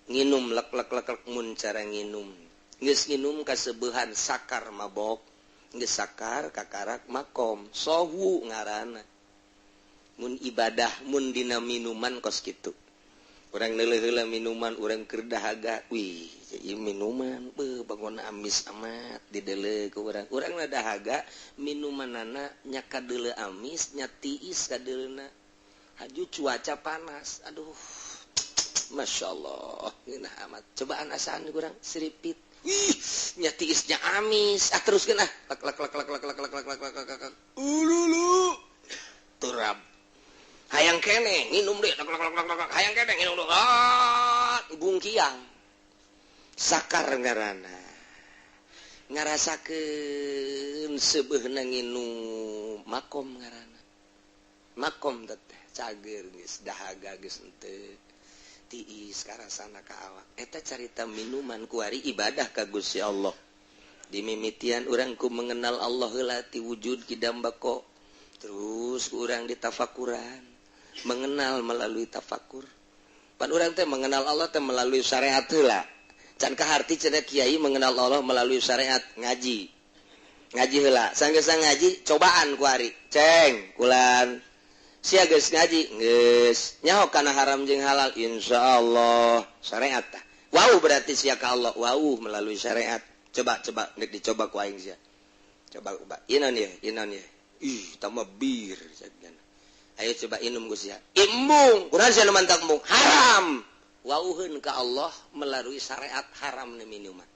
Nginum lek lek lek lek mun cara nginum. Geus nginum kasebeuhan sakar mabok. Geus sakar kakarak makom. Sohu ngaranna. Mun ibadah mun dina minuman kos kitu. Urang neuleuh heula minuman urang keur dahaga. Wih, ieu minuman beuh bangun amis amat dideuleu ku urang. Urang na dahaga minumanana nya kadeuleu amis nya tiis kadeuleuna. Haju cuaca panas. Aduh. Masya Allah, ngeunah amat. Cobaan asaan urang siripit. Ih, nya tiisnya amis. Ah teruskeun ah. Lek lek lek lek lek lek lek lek lek lek lek. Ululu. Turab. Hayang kene nginum deh, hayang kene nginum deh, ah, bungkiang, sakar ngarana, ngarasakeun seubeuhna nginum makom ngarana, makom teh cager geus dahaga geus henteu, tiis karasana ka awak, eta carita minuman kuari ibadah ka Gusti Allah, dimimitian urang ku mengenal Allah heula ti wujud kidam bako, terus urang ditafakuran. Mengenal melalui tafakur. Pan urang teh mengenal Allah teh melalui syariat heula. Can kaharti cenah kiai mengenal Allah melalui syariat ngaji. Ngaji heula. Sanggeus ngaji cobaan ku ari. Ceng kulan. Sia geus ngaji geus nyaho kana haram jeung halal insyaallah syariat tah. Wau berarti sia ka Allah wau melalui syariat. Coba coba nek dicoba ku aing sia. Coba coba inon ye inon ye. Ih tambah bir cenah. Ayo coba inum Gusti ya. Imbung, kurang sia nu mantak embung. Haram. Wauheun ka Allah melalui syariat haram ni minuman.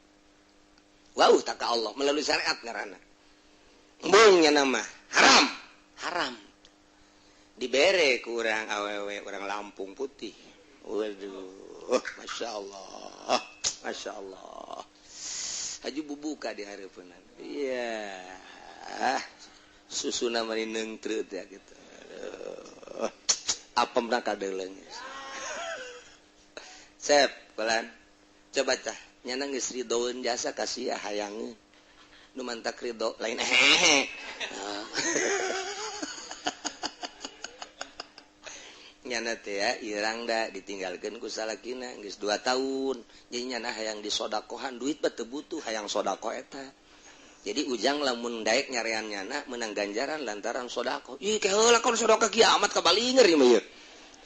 Wauh tak ka Allah melalui syariat ngaranna. Embung nya nama haram. Haram. Dibere ku urang awewe urang Lampung putih. Waduh, masyaallah. Masyaallah. Haju bubuka di hareupeunna. Iya. Susuna mah neungtreut ya gitu. Apem na kadeuleng. Sep, pelan. Coba tah, nyana geus ridoeun jasa ka sia hayangeun. Nu mantak ridho lain hehe. Nyana teh ya irang da ditinggalkeun ku salakina geus 2 tahun. Jadi nyana hayang disodakohan duit mah teu butuh hayang sodakoh eta. Jadi ujang lamun daek nyarean nyana menang ganjaran lantaran sodako. Ih keheula kon sodako kiamat kabalinger ieu mah ieu.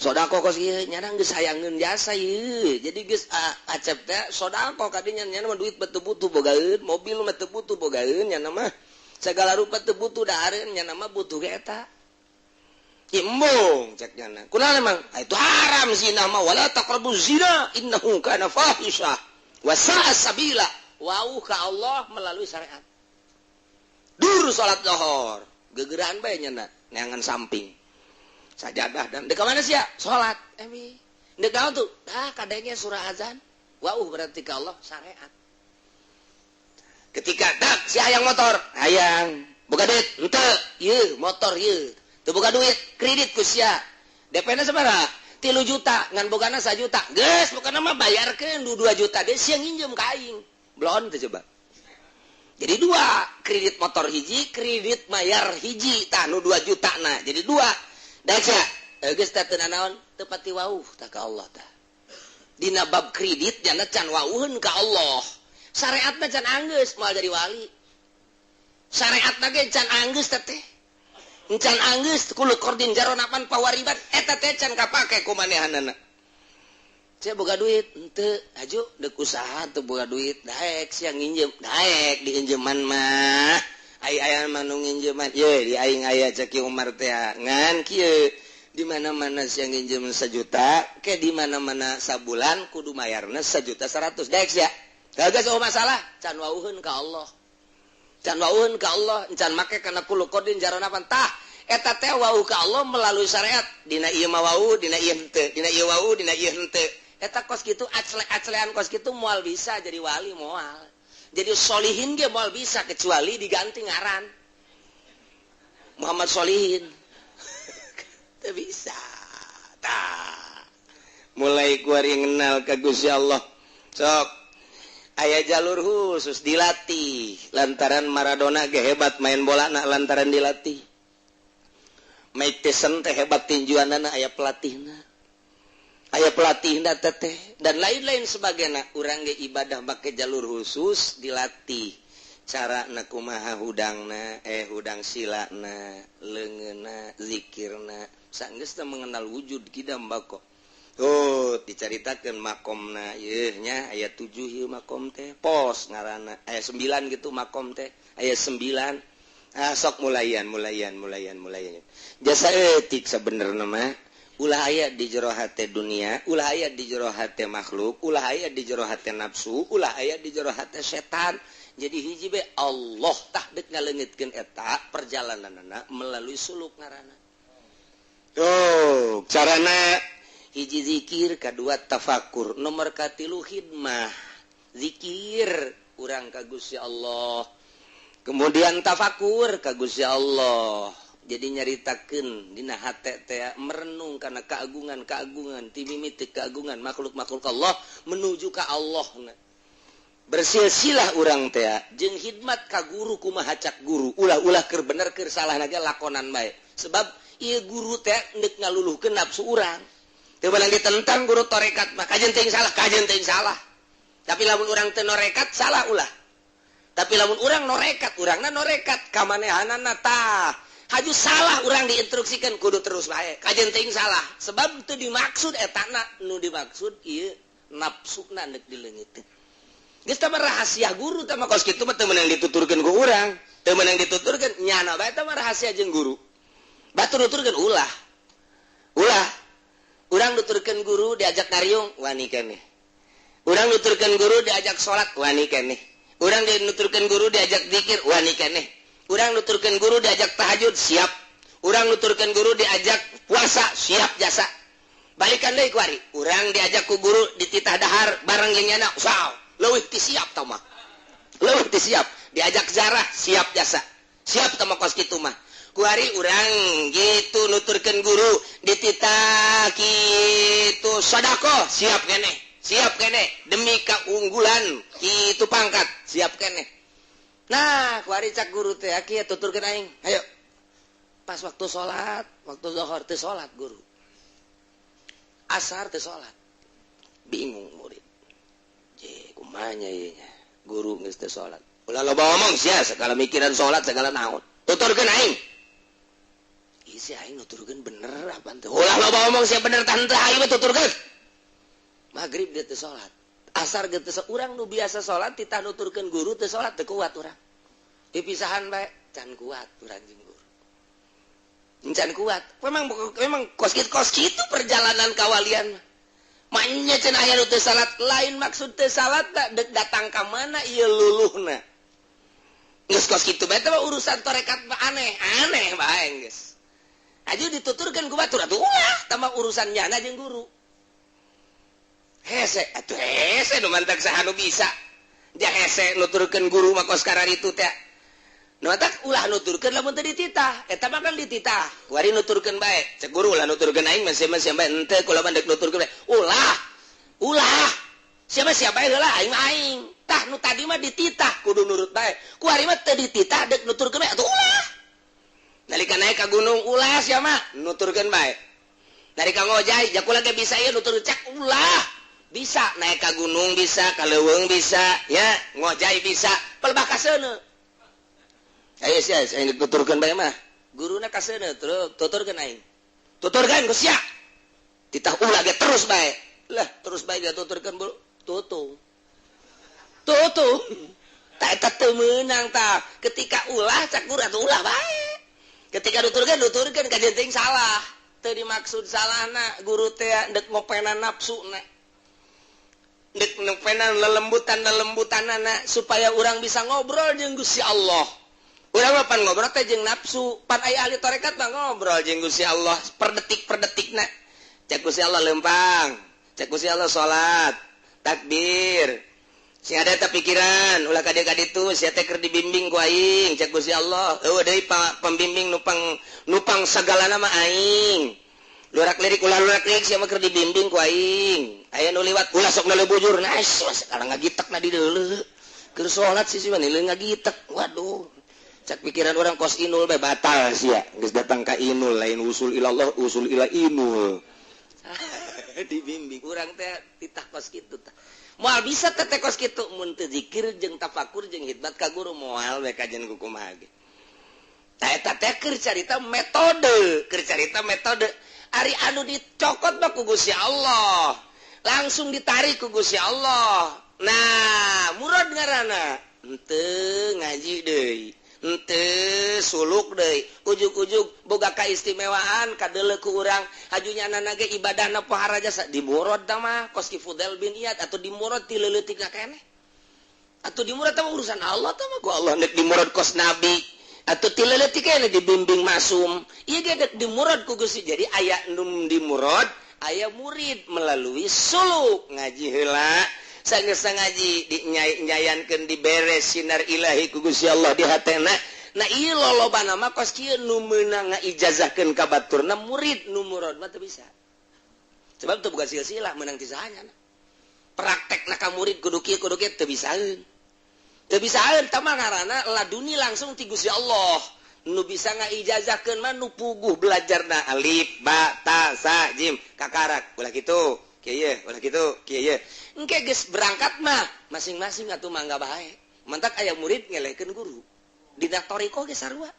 Sodako kos ieu nyana geus hayangeun jasa ieu. Jadi geus acep teh sodako kadinya nyana mah duit teu butuh bogaeun, mobil mah teu butuh bogaeun nyana mah. Segala rupa teu butuh dahareun nyana mah butuh ge eta. Embung cek nyana. Kunaon emang? Ah, itu haram zina mah wala taqrabu zina innahu kana fahisyah wa sa'a sabila. Wau ka Allah melalui syariat. Dur salat lohor gegeraan bae nyana neangan samping sajadah dan dek mana sia salat emi dek naon tuh tah kadenge surah azan wau berarti ka Allah syariat ketika dak si hayang motor hayang boga duit henteu ieu motor ieu teu boga duit kredit ku sia DP-na sabaraha 3 juta ngan bogana 1 juta geus pokona mah bayarkeun 2 juta geus sia nginjem ka aing blon teh coba. Jadi 2, kredit motor hiji, kredit mayar hiji, tah nu 2 juta na. Jadi 2. Daek sia, geus teh teu nanaon, teu pati wauh tah ka Allah tah. Dina bab kredit jana can wauheun ka Allah. Syariatna can anggeus moal jadi wali. Syariatna ge can anggeus teh teh. Can anggeus kulo qordin jaronapan pawariban eta teh can kapake ku manehanana. Saya boga duit, henteu, haju deuk usaha teu boga duit, daek sia nginjem, daek diinjeman mah. Ai aya mah nu nginjeman, ye di aing aya cek Umar teh ngan kieu. Di mana-mana sia nginjem 1 juta ke di mana-mana sabulan kudu mayarna 1.100.000. Daek sia. Kagak oh masalah, can wauheun ka Allah. Can wauheun ka Allah, can make kana kullu qardin jarra naf'an. Tah, eta teh wau ka Allah melalui syariat. Dina ieu mah wau, dina ieu henteu, dina ieu wau, dina ieu henteu. Eta kos kitu acle-aclean kos kitu moal bisa jadi wali moal. Jadi solihin ge moal bisa kecuali diganti ngaran. Muhammad Solihin. Teu bisa. Tah. Mulai kuari kenal ka Gusti Allah. Sok aya jalur khusus dilatih lantaran Maradona ge hebat main bola na lantaran dilatih. Mike Tyson teh hebat tinjuanana aya pelatihna. Aya pelatihna teh dan lain-lain sebagainya. Urang ge ibadah make jalur khusus dilatih. Cara na kumaha hudangna, hudang silana, leungeunna, zikirna. Sanggeus teh mengenal wujud kidam bako. Oh, dicaritakeun makomna yeuh nya aya 7 ieu makom teh. Pos ngaranna aya 9 gitu makom teh. Aya 9. Ah, sok mulayan mulayan mulayan mulayan. Jasa etik sabenerna mah ulah aya di jero hate dunia, ulah aya di jero hate makhluk, ulah aya di jero hate nafsu, ulah aya di jero hate setan. Jadi hiji be Allah tah deuk ngaleungitkeun eta perjalananna melalui suluk ngaranna. Tuh, carana hiji zikir, kedua tafakur, nomor katilu khidmah. Zikir urang ka Gusti Allah, kemudian tafakur ka Gusti Allah. Jadi nyaritakeun dina hate teh merenung kana keagungan-keagungan ti mimiti keagungan makhluk-makhluk Allah menuju ka Allah. Bersilsilah urang teh jeung khidmat ka guru kumaha cak guru, ulah-ulah keur bener keur salah ge lakonan bae. Sebab ieu guru teh deuk ngaluluhkeun nafsu urang. Teu meunang ditentang guru torekat mah, kajen teuing salah, kajen teuing salah. Tapi lamun urang teu norekat salah ulah. Tapi lamun urang norekat, urangna norekat kamanehanana tah. Haju salah urang diinstruksikan kudu terus bae. Kajen teuing salah. Sebab teu dimaksud etana, nu dimaksud ieu nafsuna deuk dileungiteun. Geus tah rahasia guru tah mah kos kitu mah teu meunang dituturkeun ku urang. Teu meunang dituturkeun nyana bae tah mah rahasia jeung guru. Batur nuturkeun ulah. Ulah. Urang nuturkeun guru diajak ngariung wani keneh. Urang nuturkeun guru diajak salat wani keneh. Urang nuturkeun guru diajak zikir wani keneh. Urang nuturkeun guru diajak tahajud siap. Urang nuturkeun guru diajak puasa siap jasa. Balikan deui kuari. Urang diajak ku guru dititah dahar bareng jeung nyana saw. Leuwih ti siap tah mah. Leuwih ti siap. Diajak zarah siap jasa. Siap tah mah kos kitu mah. Kuari urang gitu nuturkeun guru dititah kitu sedekah siap keneh. Siap keneh demi keunggulan kitu pangkat siap keneh. Nah, kuari cak guru teh kieu tuturkeun aing. Hayo. Pas waktu salat, waktu zuhur teh salat guru. Asar teh salat. Bingung murid. Je, kumaha nya ieu nya? Guru geus teu salat. Ulah loba omong sia, segala mikiran salat segala naon. Tuturkeun aing. Isi aing nuturkeun bener apa teu? Ulah loba omong sia bener tah henteu aing mah tuturkeun. Maghrib dia teu salat. Asar ge teu. Urang nu biasa salat titah nuturkeun guru teu salat teu kuat urang. Dipisahan bae can kuat urang jeung guru. Can kuat. Memang memang kos kitu kos kitu perjalanan kawalian. Maknya cenah aya nu teu salat lain maksud teu salat dek datang ka mana ieu luluhna. Geus kos kitu bae teh urusan torekat mah aneh, aneh bae geus. Aju dituturkeun ku batur atuh ulah tambah urusan nyana jeung guru. Hese atuh hese nu mantak saha nu bisa. Dia hese nuturkeun guru mah kos itu teh. Nu mantak ulah nuturkeun lamun teu dititah. Eta mah kan dititah. Kuari nuturkeun bae. Cek guru ulah nuturkeun aing mah siapa siapa henteu kula mah deuk nuturkeun bae. Ulah. Ulah. Siapa siapa heula aing mah aing. Tah nu tadi mah dititah kudu nurut bae. Kuari mah teu dititah deuk nuturkeun bae atuh ulah. Nalika naik ka gunung ulah sia mah nuturkeun bae. Nalika ngojay jakula ge bisa ieu nutur cek ulah. Bisa naik ka gunung bisa, ka leuweung bisa, ya ngojay bisa, pelbah kaseuneu. Ayo sia, aing nuturkeun bae mah. Guruna kaseuneu terus tuturkeun aing. Tuturkeun ku sia. Titah ulah ge terus bae. Lah terus bae ge tuturkeun buru. Tutung. Tutung. Tak eta teu meunang tah. Ketika ulah cak guru atuh ulah bae. Ketika nuturkeun nuturkeun kajen teuing salah. Teu dimaksud salahna guru teh ndek ngopenan nafsuna. Ndek ngopenan lelembutan-lelembutanana supaya urang bisa ngobrol jeung Gusti Allah. Urang mah pan ngobrol teh jeung nafsu, pan aya ahli tarekat mah ngobrol jeung Gusti Allah per detik per detikna. Cek Gusti Allah lempang, cek Gusti Allah salat, takbir. Sing ada eta pikiran, ulah ka dieu ka ditu, sia teh keur dibimbing ku aing, cek Gusti Allah. Eueuh deui pembimbing nupang sagalana mah aing. Lurak lirik ulah lurak lirik sia mah keur dibimbing ku aing. Aya nu liwat ulah sok naleu bujur, nah sekarang ngagitek na di deuleu. Keur salat sih mah nileu ngagitek. Waduh. Cek pikiran orang kos inul bae batal sia. Geus datang ka inul lain usul ilallah, usul ila inul. Dibimbing urang teh titah kos kitu tah. Moal bisa teh kos kitu mun teu zikir jeung tafakur jeung khidmat ka guru moal we kajian ku kumaha ge. Tah eta teh keur carita metode, keur carita metode. Ari anu dicokot mah ku Gusti Allah. Langsung ditarik ku Gusti Allah. Nah, murad ngaranna henteu ngaji deui. Henteu suluk deui, ujug-ujug boga kaistimewaan kadeuleu ku urang, hajunya anana ge ibadahna pohara jasa dimurad tah mah kos Ki Fudail bin Iyad atau dimurad ti leuletikna keneh. Atau dimurad tah urusan Allah tah mah ku Allah nek dimurad kos nabi atau ti leuletik keneh dibimbing masum. Ieu ge dek dimurad ku Gusti. Jadi aya nu dimurad, aya murid melalui suluk ngaji heula. Sanggeus ngaji dinyayankeun diberes sinar ilahi ku Gusti Allah di hatena. Nah ieu lolobana mah kos kieu nu meunang ngaijazahkeun ka baturna murid nu murad mah teu bisa. Sebab teu boga silsilah meunang ti sahanya. Praktekna ka murid kudu kieu teu bisaeun. Teu bisaeun tah mah ngaranna laduni langsung ti Gusti Allah. Nu bisa ngaijazahkeun mah nu puguh belajarna alif ba ta sa jim kakarak ulah kitu. Kieu ye, ulah kitu, kieu ye. Engke geus berangkat mah masing-masing atuh mangga bae. Mantak aya murid ngelehkeun guru. Dina thariqah ge sarua.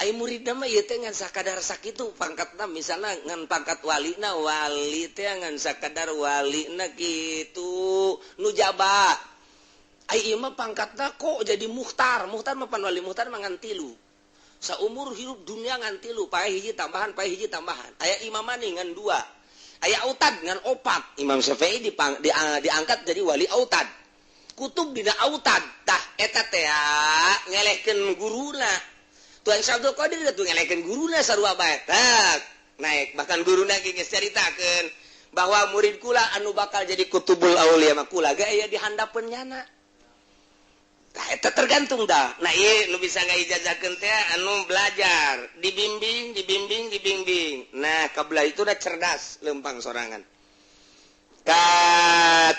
Aya muridna mah ieu teh ngan sakadar sakitu pangkatna misalna ngan pangkat walina wali teh ngan sakadar walina kitu nu jaba. Aya ieu mah pangkatna kok jadi muhtar. Muhtar mah pan wali muhtar mah ngan tilu. Saumur hirup dunia ngan tilu, pae hiji tambahan, pae hiji tambahan. Aya imam mah ngan dua. Aya autad ngan opat. Imam Syafi'i diangkat jadi wali autad. Kutub dina autad. Tah eta teh ngelehkeun guruna. Tuan Syekh Abdul Qadir tuh ngelehkeun guruna sarua bae. Tah naik bahkan guruna ge geus caritakeun bahwa murid kula anu bakal jadi kutubul aulia mah kula ge aya di handapeun nyana. Tah eta tergantung dah. Nah ieu nu bisa ngaijazahkeun teh anu belajar, dibimbing, dibimbing, dibimbing. Nah, kabelah itu udah cerdas lempang sorangan. Ka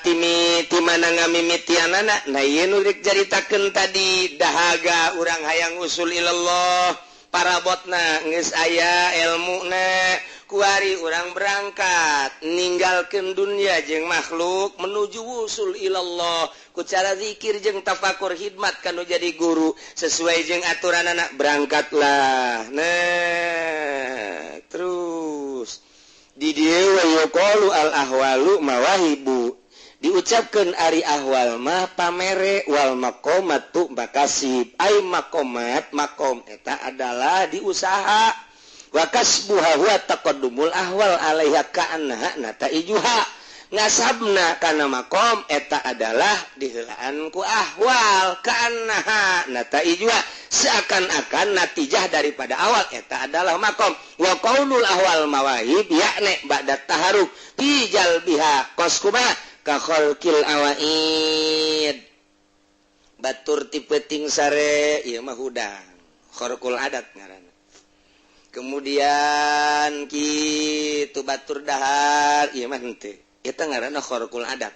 timi ti mana ngamimitianana? Nah ieu nu rek caritakeun tadi dahaga urang hayang usul ilallah, parabotna geus aya elmuna, kuari urang berangkat ninggalkeun dunia jeung makhluk menuju wusul ilallah ku cara zikir jeung tafakur khidmat kanu jadi guru sesuai jeung aturan anak berangkatlah. Nah terus di dieu yuqalu al ahwalu mawahibu diucapkeun ari ahwal mah pamere wal maqamatu makasib ai maqamat maqam eta adalah diusaha wa kasbuha huwa taqaddumul ahwal alaiha ka'annaha nataijuha ngasabna kana maqam eta adalah diheulaan ku ahwal ka'annaha nataijuha seakan-akan natijah daripada awal eta adalah maqam wa qaulul ahwal mawahib yakni ba'da taharuk fi jalbiha qaskuba ka khalqil awaid batur ti peuting sare ieu mah hudang kharqul adat ngaranna. Kemudian kitu batur dahar ieu mah henteu eta ngaranna kharqul adat.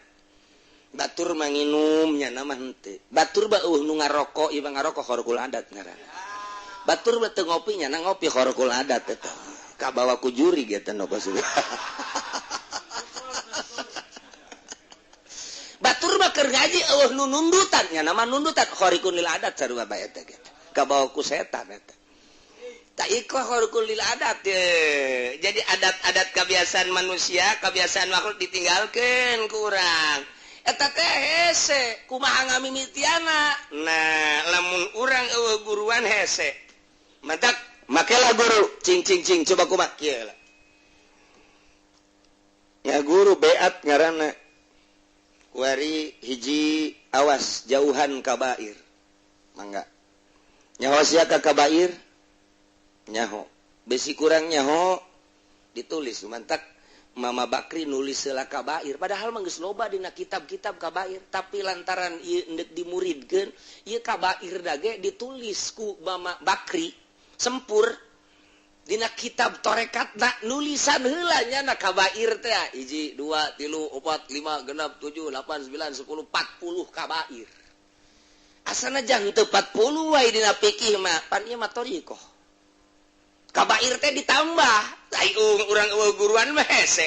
Batur manginum nya mah henteu. Batur beuh nu ngarokok ieu mah ngarokok kharqul adat ngaranna. Batur mah teu ngopi nya ngopi kharqul adat eta. Kabawa ku juri ge teh nu Batur mah keur ngaji eueuh nu nundutan nya mah nundutan kharqul adat sarua bae eta ge. Kabawa ku setan eta. Tak iko kharqul adat ye. Jadi adat-adat kebiasaan manusia, kebiasaan makhluk ditinggalkeun ku urang. Eta teh hese, kumaha ngamimitiana. Nah, lamun urang eueuh guruan hese. Mantak Makelah guru cing cing cing coba kumaha kieu lah. Ya guru beat ngaranna. Kuari hiji awas jauhan kabair. Mangga. Nyaho sia ka kabair? Nyaho. Besi kurang nyaho ditulis mantak Mama Bakri nulis heula kabair, padahal mah geus loba dina kitab-kitab kabair, tapi lantaran ieu endek dimuridkeun ieu kabair dage ditulis ku Mama Bakri sempur dina kitab torekatna nulisan heula nya na kabair teh 1 2 3 4 5 6 7 8 9 10 40 kabair. Asana jang teu 40 wae dina fikih mah pan ieu mah thariqah. Kabair teh ditambah ai urang eueuh guruan mah hese.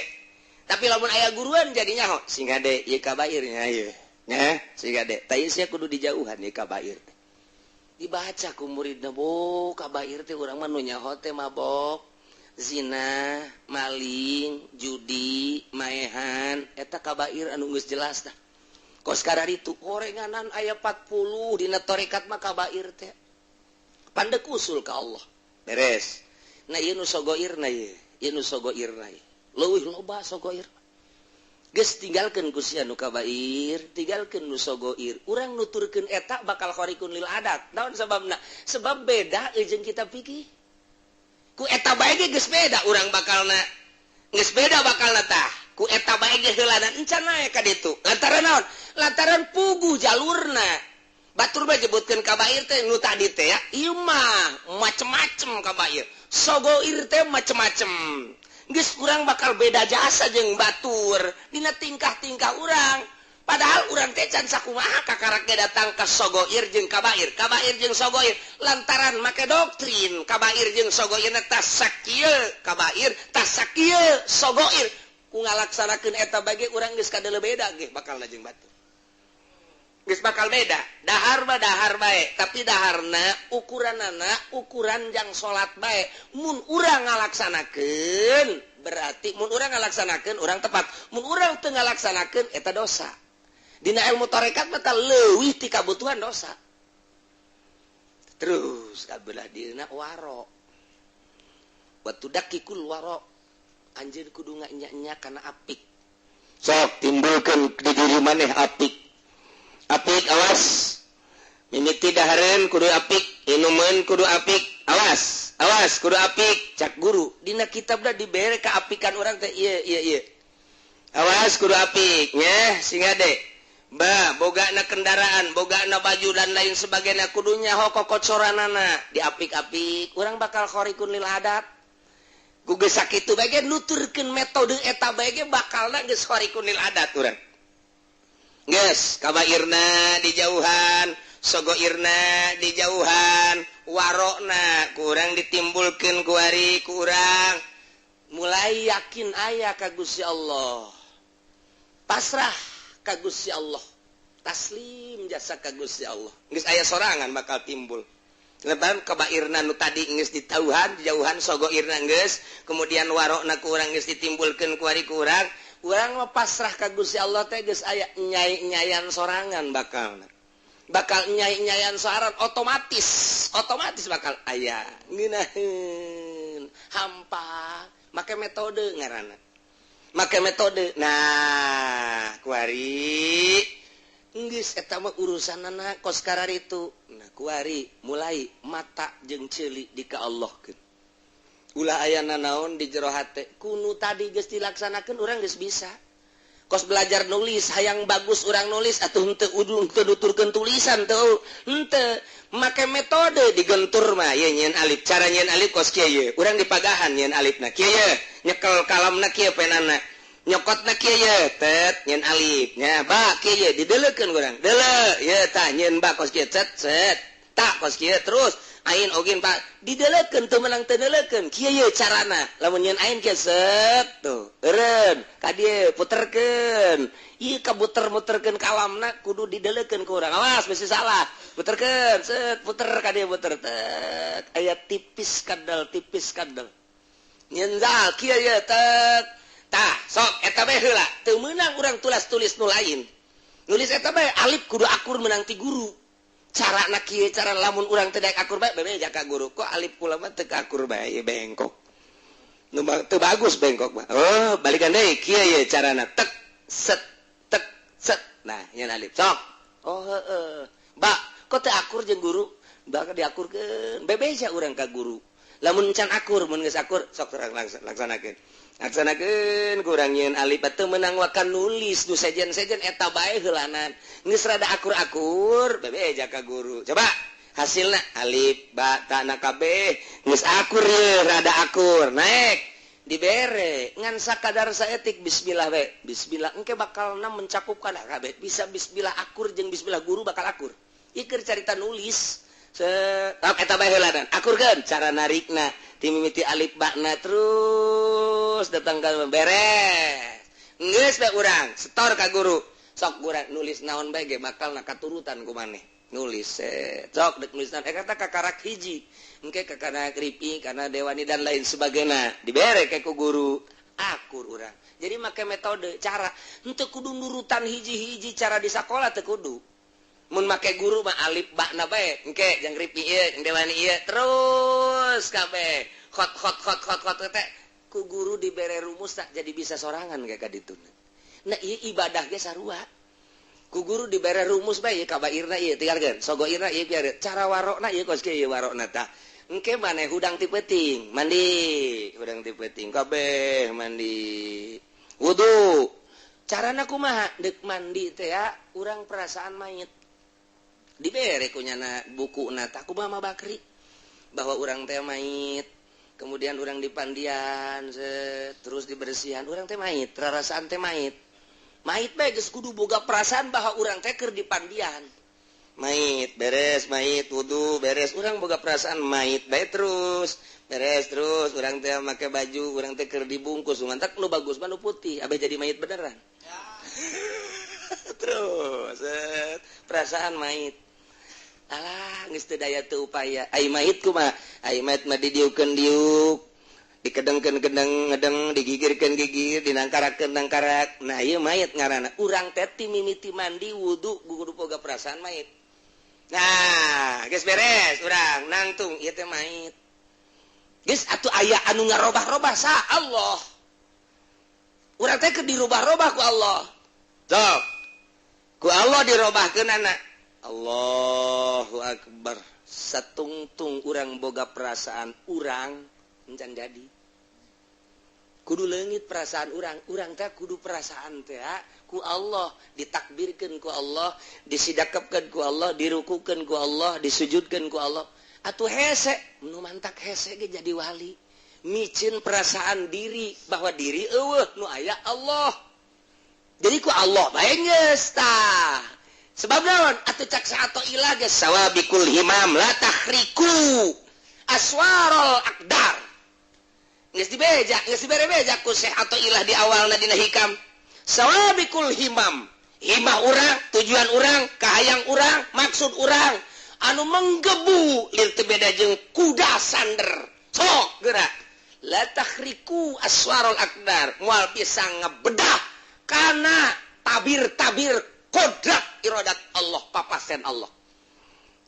Tapi lamun aya guruan jadinya ho sing gade ieu kabairnya ieu. Nya sing gade. Tah ieu sia kudu dijauhan ieu kabair teh. Dibaca ku muridna bo kabair teh urang mah nu nyaho teh mabok, zina, maling, judi, maehan, eta kabair anu geus jelas tah. Kos kararitu gorenganan aya 40 dina tarekat mah kabair teh. Pandek usul ka Allah. Beres. Nah ieu nu sogoirna ieu, ieu nu sogoirna ieu. Leuwih loba sogoir. Geus tinggalkeun ku sia nu kabair, tinggalkeun nu sogoir. Urang nuturkeun eta bakal khariqun lil adat. Naon sababna? Sebab beda jeung kita fikih. Ku eta bae ge geus beda urang bakalna. Geus beda bakalna tah. Ku eta bae ge heulana encan nae ka ditu. Lantaran naon? Lantaran puguh jalurna. Batur mah nyebutkeun kabair teh nu tadi teh ya, ieu mah macem-macem kabair. Sogoir teh macem-macem. Geus urang bakal beda jasa jeung batur dina tingkah-tingkah urang. Padahal urang teh can sakumaha kakarak ge datang ka sogoir jeung kabair, kabair jeung sogoir lantaran make doktrin kabair jeung sogoirna tas sakieu kabair, tas sakieu sogoir. Ku ngalaksanakeun eta bage urang geus kadeuleu beda ge bakalna jeung batur. Geus bakal beda. Dahar mah dahar bae, tapi daharna ukuranana ukuran jang salat bae. Mun urang ngalaksanakeun berarti mun urang ngalaksanakeun urang tepat. Mun urang teu ngalaksanakeun eta dosa. Dina ilmu tarekat mah leuwih ti kabutuhan dosa. Terus kabelah dina waro. Wa tudakikul waro. Anjeun kudu nganya-nya kana apik. Sok timbulkeun di diri maneh apik. Apik awas mimiti dahareun kudu apik, inumeun kudu apik, awas awas kudu apik. Cak guru dina kitabna dibere kaapikan urang teh ieu ieu ieu. Awas kudu apik nya sing ade. Ba bogana kendaraan, bogana baju dan lain sebagainya kudu nyaho kokocoranana diapik-apik. Urang bakal khariqun lil adat. Ku geus sakitu bae ge nuturkeun metode eta bae ge bakalna geus khariqun lil adat urang. Geus kabairna dijauhan, sogoirna dijauhan, warokna kurang ditimbulkeun kuari kurang. Mulai yakin aya ka Gusti Allah. Pasrah ka Gusti Allah. Taslim jasa ka Gusti Allah. Geus aya sorangan bakal timbul. Lebaran kabairna nu tadi geus ditauhan, dijauhan sogoirna geus, kemudian warokna kurang geus ditimbulkeun kuari kurang. Urang mah pasrah ka Gusti Allah teh geus aya nyai-nyayan sorangan bakalna. Bakal nyai-nyayan sorangan otomatis, otomatis bakal aya ngeunaheun, hampa, make metode ngaranna. Make metode. Nah, kuari geus eta mah urusanana kos kararitu. Nah, kuari mulai mata jeung ceuli di ka Allahkeun. Ulah ayana naon di jero hate kunu tadi geus dilaksanakeun urang geus bisa. Kos belajar nulis hayang bagus urang nulis atuh henteu ujung teu nuturkeun tulisan teu henteu make metode digentur mah ieu nyieun alif, cara nyieun alif kos kieu ye urang dipagahan nyieun alifna kieu ye nyekel kalamna kieu penana nyokotna kieu ye tet nyieun alif nya ba kieu ye dideleukeun urang deuleu ye tah nyieun ba kos kieu cet cet tak kos kieu terus ain ogin pak didelekeun teu meunang teu neuleukeun kieu ye carana lamun nyeun ain kieu set tuh eureun ka dieu puterkeun ieu kabuter-muterkeun kalamna kudu didelekeun ku urang awas bisi salah puterkeun set puter ka dieu puter tet aya tipis kadal nyeun zal kieu ye tet tah sok eta bae heula teu meunang urang tulis-tulis nu lain nulis eta bae alif kudu akur meunang ti guru. Cara na kieu, cara lamun urang teu daek akur bae, bebeja ka guru, kok alif kula mah teu akur bae, bengkok. Nu teu bagus bengkok mah. Oh, balikan deui kieu ye carana, tek set tek set. Nah, nyeun alif. Sok. Oh, heeh. Ba, kok teu akur jeung guru? Bakal diakurkeun. Bebeja urang ka guru. Lamun can akur, mun geus akur, sok terang laksanakeun. Laksanakeun kurang nyieun alif teu meunang wakan nulis nu sejen-sejen eta bae heulanan. Geus rada akur-akur, bebeja ka guru. Coba hasilna alif ba ta na kabeh geus akur ye, rada akur. Naik dibere ngan sakadar saetik bismillah we. Bismillah engke bakalna mencakup kana kabeh. Bisa bismillah akur jeung bismillah guru bakal akur. Ieu keur carita nulis. Set eta bae heulanan. Akurkeun cara narikna ti mimiti alif bakna terus datang ka beres. Geus bae urang setor ka guru. Sok urang nulis naon bae ge bakal na katurutan ku maneh. Nulis set. Sok dek nulis naon eta kakarak hiji. Engke kakana kripi kana dewani dan lain sebagainya. Dibere ke ku guru. Akur urang. Jadi make metode cara henteu kudu nurutan hiji-hiji cara di sakola teu kudu. Mun make guru mah alif bakna bae engke jeung ripi ieu jeung dewani ieu terus kabeh khot khot khot khot khot teh ku guru dibere rumus tak jadi bisa sorangan ge ka dituna. Nah ieu ibadah ge sarua ku guru dibere rumus bae ieu kabairna ieu tinggalkeun sogoirna ieu biar cara warokna ieu kos kieu warokna tah engke maneh hudang ti peuting mandi hudang ti peuting kabeh mandi wudu carana kumaha deuk mandi teh ya urang perasaan mayit dibere ku nyana buku na tak kumaha Bakri bahwa urang teh mayit kemudian urang dipandian terus dibersihan urang teh mayit rarasaan teh mayit mayit bae geus kudu boga perasaan bahwa urang teh keur dipandian mayit beres mayit wudu beres urang boga perasaan mayit bae terus beres terus urang teh make baju urang teh keur dibungkus mantak nu bagus mah nu putih abeh jadi mayit beneran ya. Terus perasaan mayit alah geus teu daya teu upaya ai mayit kumaha ai mayit mah didiukeun diuk dikedengkeun kedeng ngedeng digigirkeun gigir dinangkarakeun nangkarak. Nah ieu mayit ngaranna urang teh ti mimiti mandi wudu kudu boga perasaan mayit. Nah geus beres urang nangtung ieu teh mayit geus atuh aya anu ngarobah-robah sa Allah urang teh keur dirobah-robah ku Allah sok ku Allah dirobahkeunana. Allahu Akbar satungtung urang boga perasaan urang encan jadi kudu leungit perasaan urang urang teh kudu perasaan teh ku Allah ditakbirkeun ku Allah disidakepkeun ku Allah dirukukeun ku Allah disujudkeun ku Allah atuh hese nu mantak hese ge jadi wali micin perasaan diri bahwa diri eueuh nu aya Allah jadi ku Allah bae geus tah. Sebab naon atuh cak atau ilah geus sawabikul himam la tahriku aswarul aqdar. Geus dibeja, geus dibere beja ku Syekh atau ilah di awalna dina hikam. Sawabikul himam, himah urang, tujuan urang, kahayang urang, maksud urang anu menggebu lir teu beda jeung kuda sander. Sok geura. La tahriku aswarul aqdar, moal bisa ngebedah kana tabir-tabir kodrat iradat Allah papasen Allah.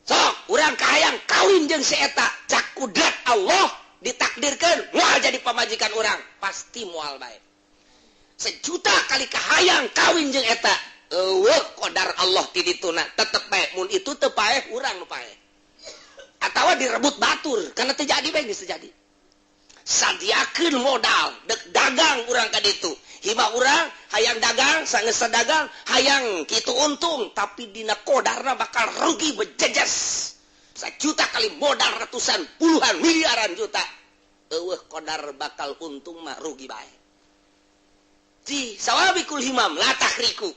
Sok urang kahayang kawin jeung si eta cak kudrat Allah ditakdirkeun moal jadi pamajikan urang pasti moal bae. Sejuta kali kahayang kawin jeung eta eueuh qadar Allah ti dituna tetep bae mun itu teu paeh urang nu paeh. Atawa direbut batur karena teu jadi bae geus teu jadi. Sadiakeun modal dek dagang urang ka ditu. Hibah urang hayang dagang sanggeus dagang hayang kitu untung tapi dina kodarna bakal rugi bejejes sejuta kali modal ratusan puluhan miliaran juta eueuh kodar bakal untung mah rugi bae. Ci sawabikul himam la tahriku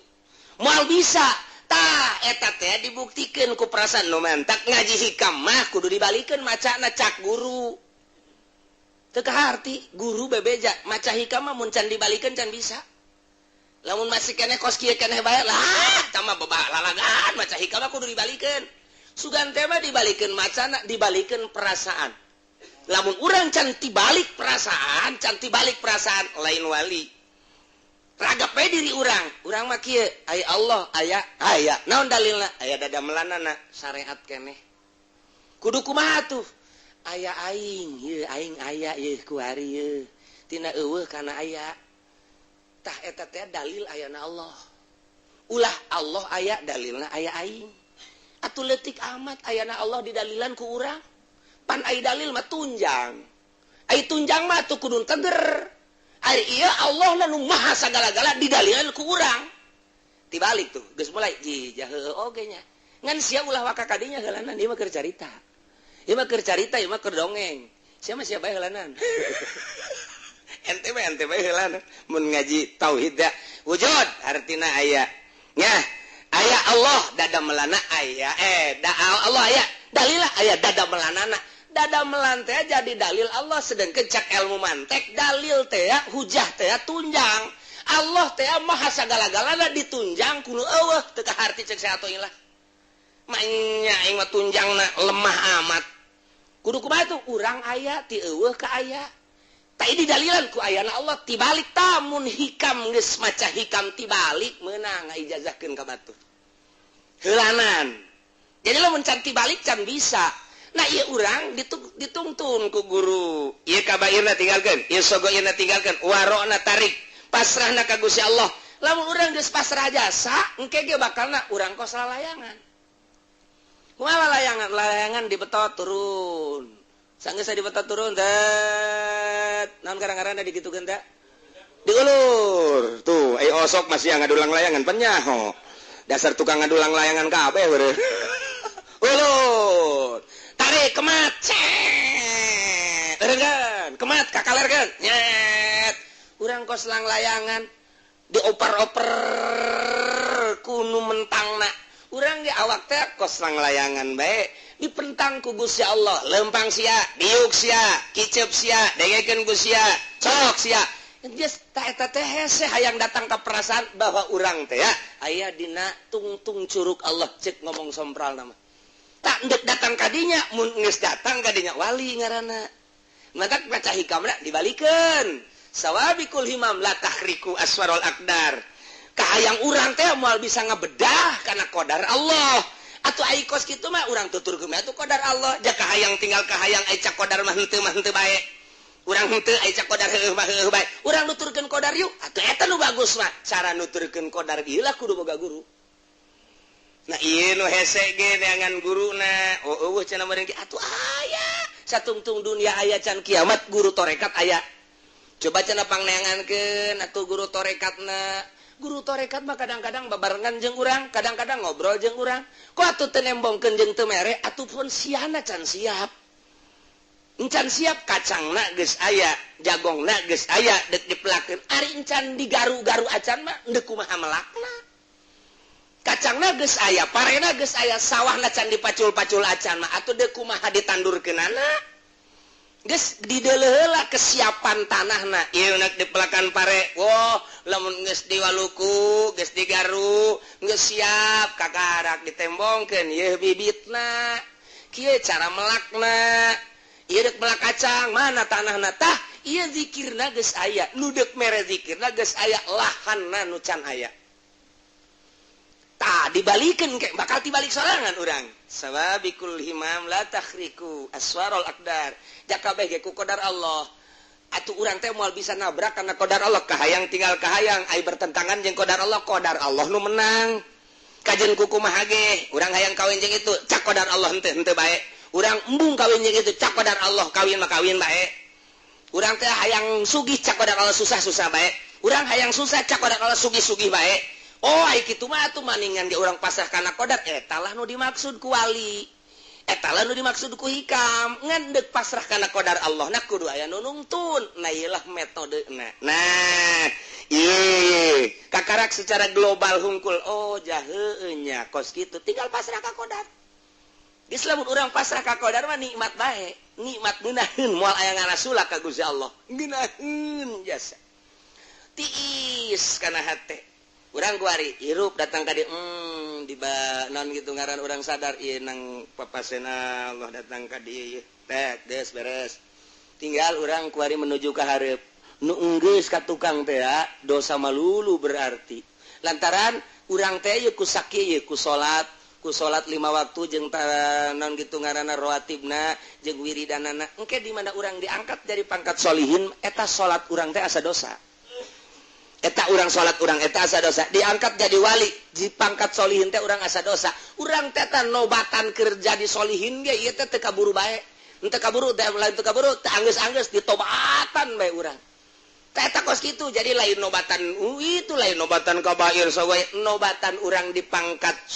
moal bisa tah eta teh dibuktikeun ku perasaan nu mantak ngaji hikam mah kudu dibalikeun macana cak guru. Teu kaharti guru bebeja maca hikam mah mun can dibalikeun can bisa. Lamun masih keneh kos kieu keneh bae lah tah mah lalagaan maca hikam mah kudu dibalikeun. Sugan teh mah dibalikeun macana dibalikeun perasaan. Lamun urang can tibalik perasaan, can tibalik perasaan lain wali. Ragap bae diri urang. Urang mah kieu, aya Allah, aya aya. Naon dalilna? Aya dadamelanana syariat keneh. Kudu kumaha tuh? Aya aing, ieu aing aya ieu kuari ieu. Tina eueuh kana aya. Tah eta teh dalil ayana Allah. Ulah Allah aya dalilna aya aing. Atuh leutik amat ayana Allah didalilan ku urang. Pan ai dalil mah tunjang. Ai tunjang mah atuh kudu teger. Ari ieu Allah nu maha sagala-gala didalilan ku urang. Tibalik tuh, geus mulai ji jahe oge nya. Ngan sia ulah waka kadinya heulanan ieu mah keur carita. Ieu mah keur carita, ieu mah keur dongeng. Sia mah sia bae heulanan. Ente mah ente bae heulanan mun ngaji tauhid da. Wujud artina aya. Nya, aya Allah dadamelana aya da Allah aya. Dalilah aya dadamelanana. Dadamelan teh jadi dalil Allah, sedangkan cak ilmu mantek dalil teh hujah teh tunjang. Allah teh maha sagala-galana ditunjang kudu eueuh teu kaharti cek saya atuh ilah. Maenya aing mah tunjangna lemah amat. Kudu kumaha tuh urang aya ti eueuh ka aya. Ta ini dalilan ku ayana Allah tibalik tamun hikam geus maca hikam tibalik meunang ngaijazahkeun ka batur. Heulanan. Jadi lamun can tibalik can bisa. Nah ieu urang ditungtun ku guru. Ieu kabairna tinggalkeun, ieu sogoirna tinggalkeun, warokna tarik, pasrahna ka Gusti Allah. Lamun urang geus pasrah jasa, engke ge bakalna urang kos lalayangan. Kumaha layangan? Layangan dibetot turun. Sanggeus dibetot turun, tet. Naon karang-karangna digitukeun teh? Diulur. Tuh, ai osok masih ngadulang layangan penyaho. Dasar tukang ngadulang layangan kabeh beureum. Ulur. Tarik kemat, cet. Eureunkeun, kemat kakalerkeun, nyet. Urang kos lang layangan dioper-oper kunu mentangna. Urang ge awak teh kos lang layangan bae, dipentang ku Gusti Allah, lempang sia, diuk sia, kicep sia, dengekeun ku sia, cok sia. Geus ta eta teh hese hayang datang ka perasaan bahwa urang teh ya aya dina tungtung curug Allah cek ngomong sompral nama. Tak ndek datang kadinya, mun geus datang kadinya wali ngaranna. Matak baca hikamna dibalikeun. Sawabikul himam la tahriku aswarul aqdar. Kahayang urang teh moal bisa ngabedah kana qadar Allah. Atuh ai kos kitu mah urang tuturkeun mah atuh qadar Allah. Ja kahayang tinggal kahayang ai cak qadar mah henteu bae. Urang henteu ai cak qadar heueuh mah heueuh bae. Urang nuturkeun qadar yuk atuh eta nu bagus mah. Cara nuturkeun qadar ieu lah kudu boga guru. Nah ieu nu hese ge neangan guruna. Oh eueuh cenah meureun ge atuh aya. Satungtung dunia aya can kiamat guru torekat aya. Coba cenah pangneangankeun atuh guru torekatna. Guru torekat mah kadang-kadang babarengan jeung urang, kadang-kadang ngobrol jeung urang. Kok atuh teu nembongkeun jeung teu mere atuh pun siana can siap. Encan siap kacangna geus aya, jagongna geus aya deuk dipelakeun. Ari encan digaru-garu acan mah deuk kumaha melakna. Kacangna geus aya, parena geus aya, sawahna can dipacul-pacul acan mah atuh deuk kumaha ditandurkeunana. Geus dideuleuh heula kesiapan tanahna. Ieu nek dipelakan pare, woh lamun geus diwaluku, geus digaru, geus siap kakarak ditembongkeun ieu bibitna. Kieu cara melakna. Ieu deuk melak kacang, mana tanahna tah? Ieu zikirna geus aya, nu deuk mere zikirna geus aya, lahanna nu can aya. Tah dibalikeun ke bakal tibalik sorangan urang. Sawabikul himam la takhriku aswarul aqdar. Jakabeh ge ku qadar Allah. Atuh urang teh moal bisa nabrak kana qadar Allah. Kahayang tinggal kahayang, ai bertentangan jeung qadar Allah, qadar Allah nu menang. Kajen ku kumaha ge, urang hayang kawin jeung itu, cak qadar Allah henteu henteu bae. Urang embung kawin jeung itu, cak qadar Allah kawin mah kawin bae. Urang teh hayang sugih cak qadar Allah susah-susah bae. Urang hayang susah cak qadar Allah sugih-sugih bae. Oh, ai kitu mah atuh maningan ge urang pasrah kana qadar, eta lah nu dimaksud ku wali. Eta lah nu dimaksud ku hikam. Ngan deuk pasrah kana qadar Allah na kudu aya nu nungtun. Nah ieu lah metodena. Nah, ieu kakarak secara global hungkul. Oh, jaheueuh nya kos kitu tinggal pasrah ka qadar. Geus lamun urang pasrah ka qadar mah nikmat bae. Nikmat ngeunaheun moal aya ngarasula ka Gusti Allah. Ngeunaheun jasa. Tiis kana hate. Urang kuari hirup datang ka dieu di naon gitu ngaran urang sadar ieu nang papasena Allah datang ka dieu ieu. Tek geus beres. Tinggal urang kuari menuju ka hareup. Nu enggeus ka tukang teh dosa malulu berarti. Lantaran urang teh ye ku sakieu ye ku salat, ku salat 5 waktu jeung non gitu ngaranna rawatibna jeung wiridanana. Engke di mana urang diangkat dari pangkat solihin eta salat urang teh asa dosa. Eta urang salat urang eta asa dosa. Diangkat jadi wali di pangkat solihin teh urang asa dosa. Urang teh nobatan keur jadi solihin ge ieu teh teu kaburu bae. Teu kaburu teh lain teu kaburu teu anggeus-anggeus ditobatan bae urang. Teh eta kos kitu jadi lain nobatan itu lain nobatan kabair sawae nobatan urang di pangkat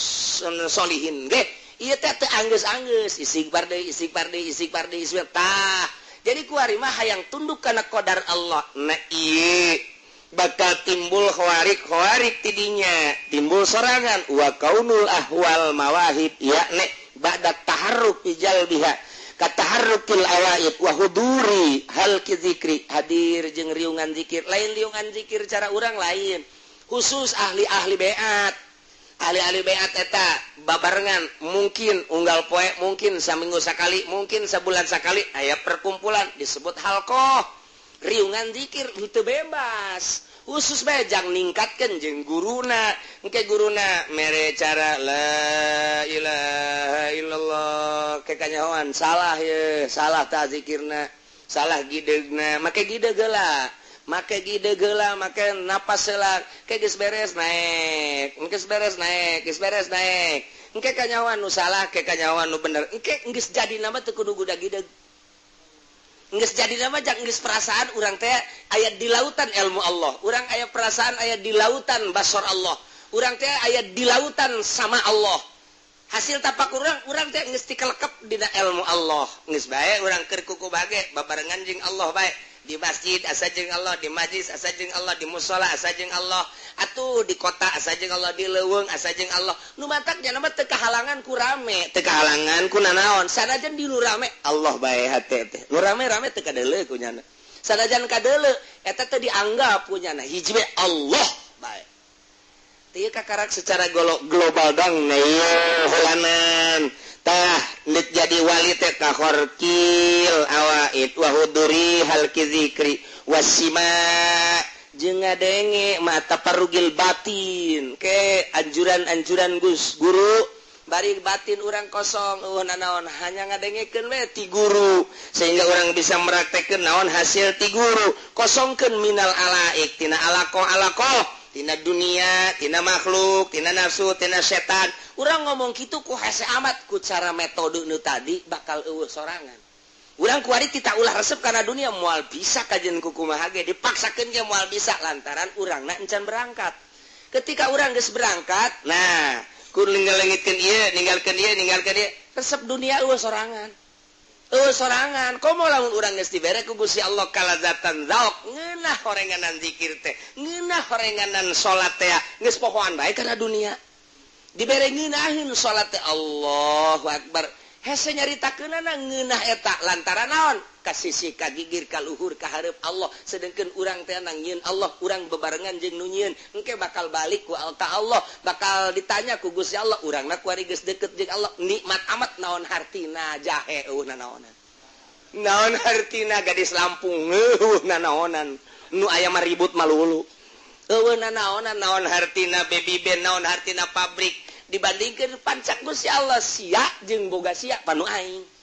solihin ge ieu teh teu anggeus-anggeus istighfar deui istighfar deui istighfar deui istighfar tah. Jadi kuari mah hayang tunduk kana qadar Allah. Nah ieu bakal timbul khawarik-khawarik tidinya timbul sorangan wa kaunul ahwal mawahib yakni ba'da taharruk jalbiha kataharrukil awaid wa huduri hal zikri hadir jeung riungan zikir lain riungan zikir cara urang lain khusus ahli-ahli beat ahli-ahli beat eta babarengan mungkin unggal poe mungkin saminggu sakali mungkin sabulan sakali aya perkumpulan disebut halqah riungan zikir itu bebas khusus bae jang ningkatkeun jeung guruna engke guruna mere cara la ilaha illallah ke kanyahoan salah ye salah ta zikirna salah gidegna make gideg heula make gideg heula make napas heula ke geus beres naek geus beres naek geus beres naek engke kanyahoan nu salah ke kanyahoan nu bener engke geus jadi nama teu kudu gudag gideg geus jadi nama jang geus perasaan urang teh aya di lautan ilmu Allah, urang aya perasaan aya di lautan basor Allah, urang teh aya di lautan sama Allah. Hasil tapak urang, urang teh geus tikelekep dina ilmu Allah. Geus bae urang keur kuku bage babarengan jeung Allah bae. Di masjid asa jeung Allah, di majlis asa jeung Allah, di musala asa jeung Allah, atuh di kota asa jeung Allah, di leuweung asa jeung Allah. Nu matak nya mah teu kahalangan ku rame, teu kahalangan ku nanaon. Sanajan di nu rame Allah bae hate teh. Nu rame-rame teu kadeuleu ku nyana. Sanajan kadeuleu eta teh dianggap ku nyana hiji bae Allah bae. Teu kakarak secara global dong hulanan. Tah lit jadi wali teh kahorkil awaid wa huduri halki zikri wasima jeung ngadenge mata parugil batin ke anjuran-anjuran Gus guru bari batin urang kosong eueuh nanaon hanya ngadengekeun we ti guru sehingga urang bisa meraktekeun naon hasil ti guru kosongkeun minal alaik tina alaqo-alaqo tina dunia, tina makhluk, tina nafsu, tina setan. Urang ngomong kitu ku hese amat ku cara metode nu tadi bakal eueuh sorangan. Urang kuari tita ulah resep kana dunia moal bisa kajeun ku kumaha ge dipaksakeun ge moal bisa lantaran urangna encan berangkat. Ketika urang geus berangkat, nah ku ninggalkeun ieu, ninggalkeun ieu, ninggalkeun ieu, resep dunia eueuh sorangan. Eueuh sorangan, komo lamun urang geus dibere ku Gusti Allah kalazatan zauk, ngeunah horenganan zikir teh, ngeunah horenganan salat teh, geus pohoan bae kana dunia. Dibere ngeunaheun salat teh Allahu Akbar. Hese nyaritakeunana ngeunah eta lantaran naon? Ka sisi ka gigir ka luhur ka hareup Allah, sedengkeun urang teh nang nyieun Allah, urang bebarengan jeung nu nyieun, engke bakal balik ku ka Allah, bakal ditanya ku Gusti Allah, urangna kuari geus deket jeung Allah, nikmat amat naon hartina jahe eueuh nanaonan. Naon hartina gadis Lampung eueuh nanaonan, nu aya mah ribut malulu. Eueuh nanaonan naon hartina baby band, naon hartina pabrik dibandingkeun pancak Gusti Allah sia jeung boga sia panu aing.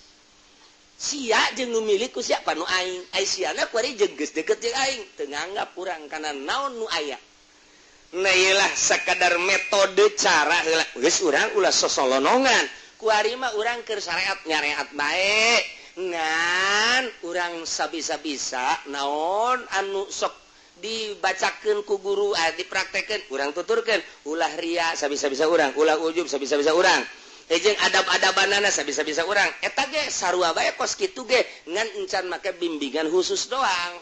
Sia jeung nu milik ku sia panu aing. Ai siana kuari jeung geus deket jeung aing, teu nganggap urang kana naon nu aya. Nah ieu lah sakadar metode cara heula. Geus urang ulah sosolonongan. Kuari mah urang keur syariat nyareat bae. Ngan urang sabisa-bisa naon anu sok dibacakeun ku guru, dipraktekeun, urang tuturkeun, ulah ria sabisa-bisa urang, ulah ujub sabisa-bisa urang. Jeung adab-adabanana sabisa-bisa urang. Eta ge sarua bae kos kitu ge ngan encan make bimbingan khusus doang.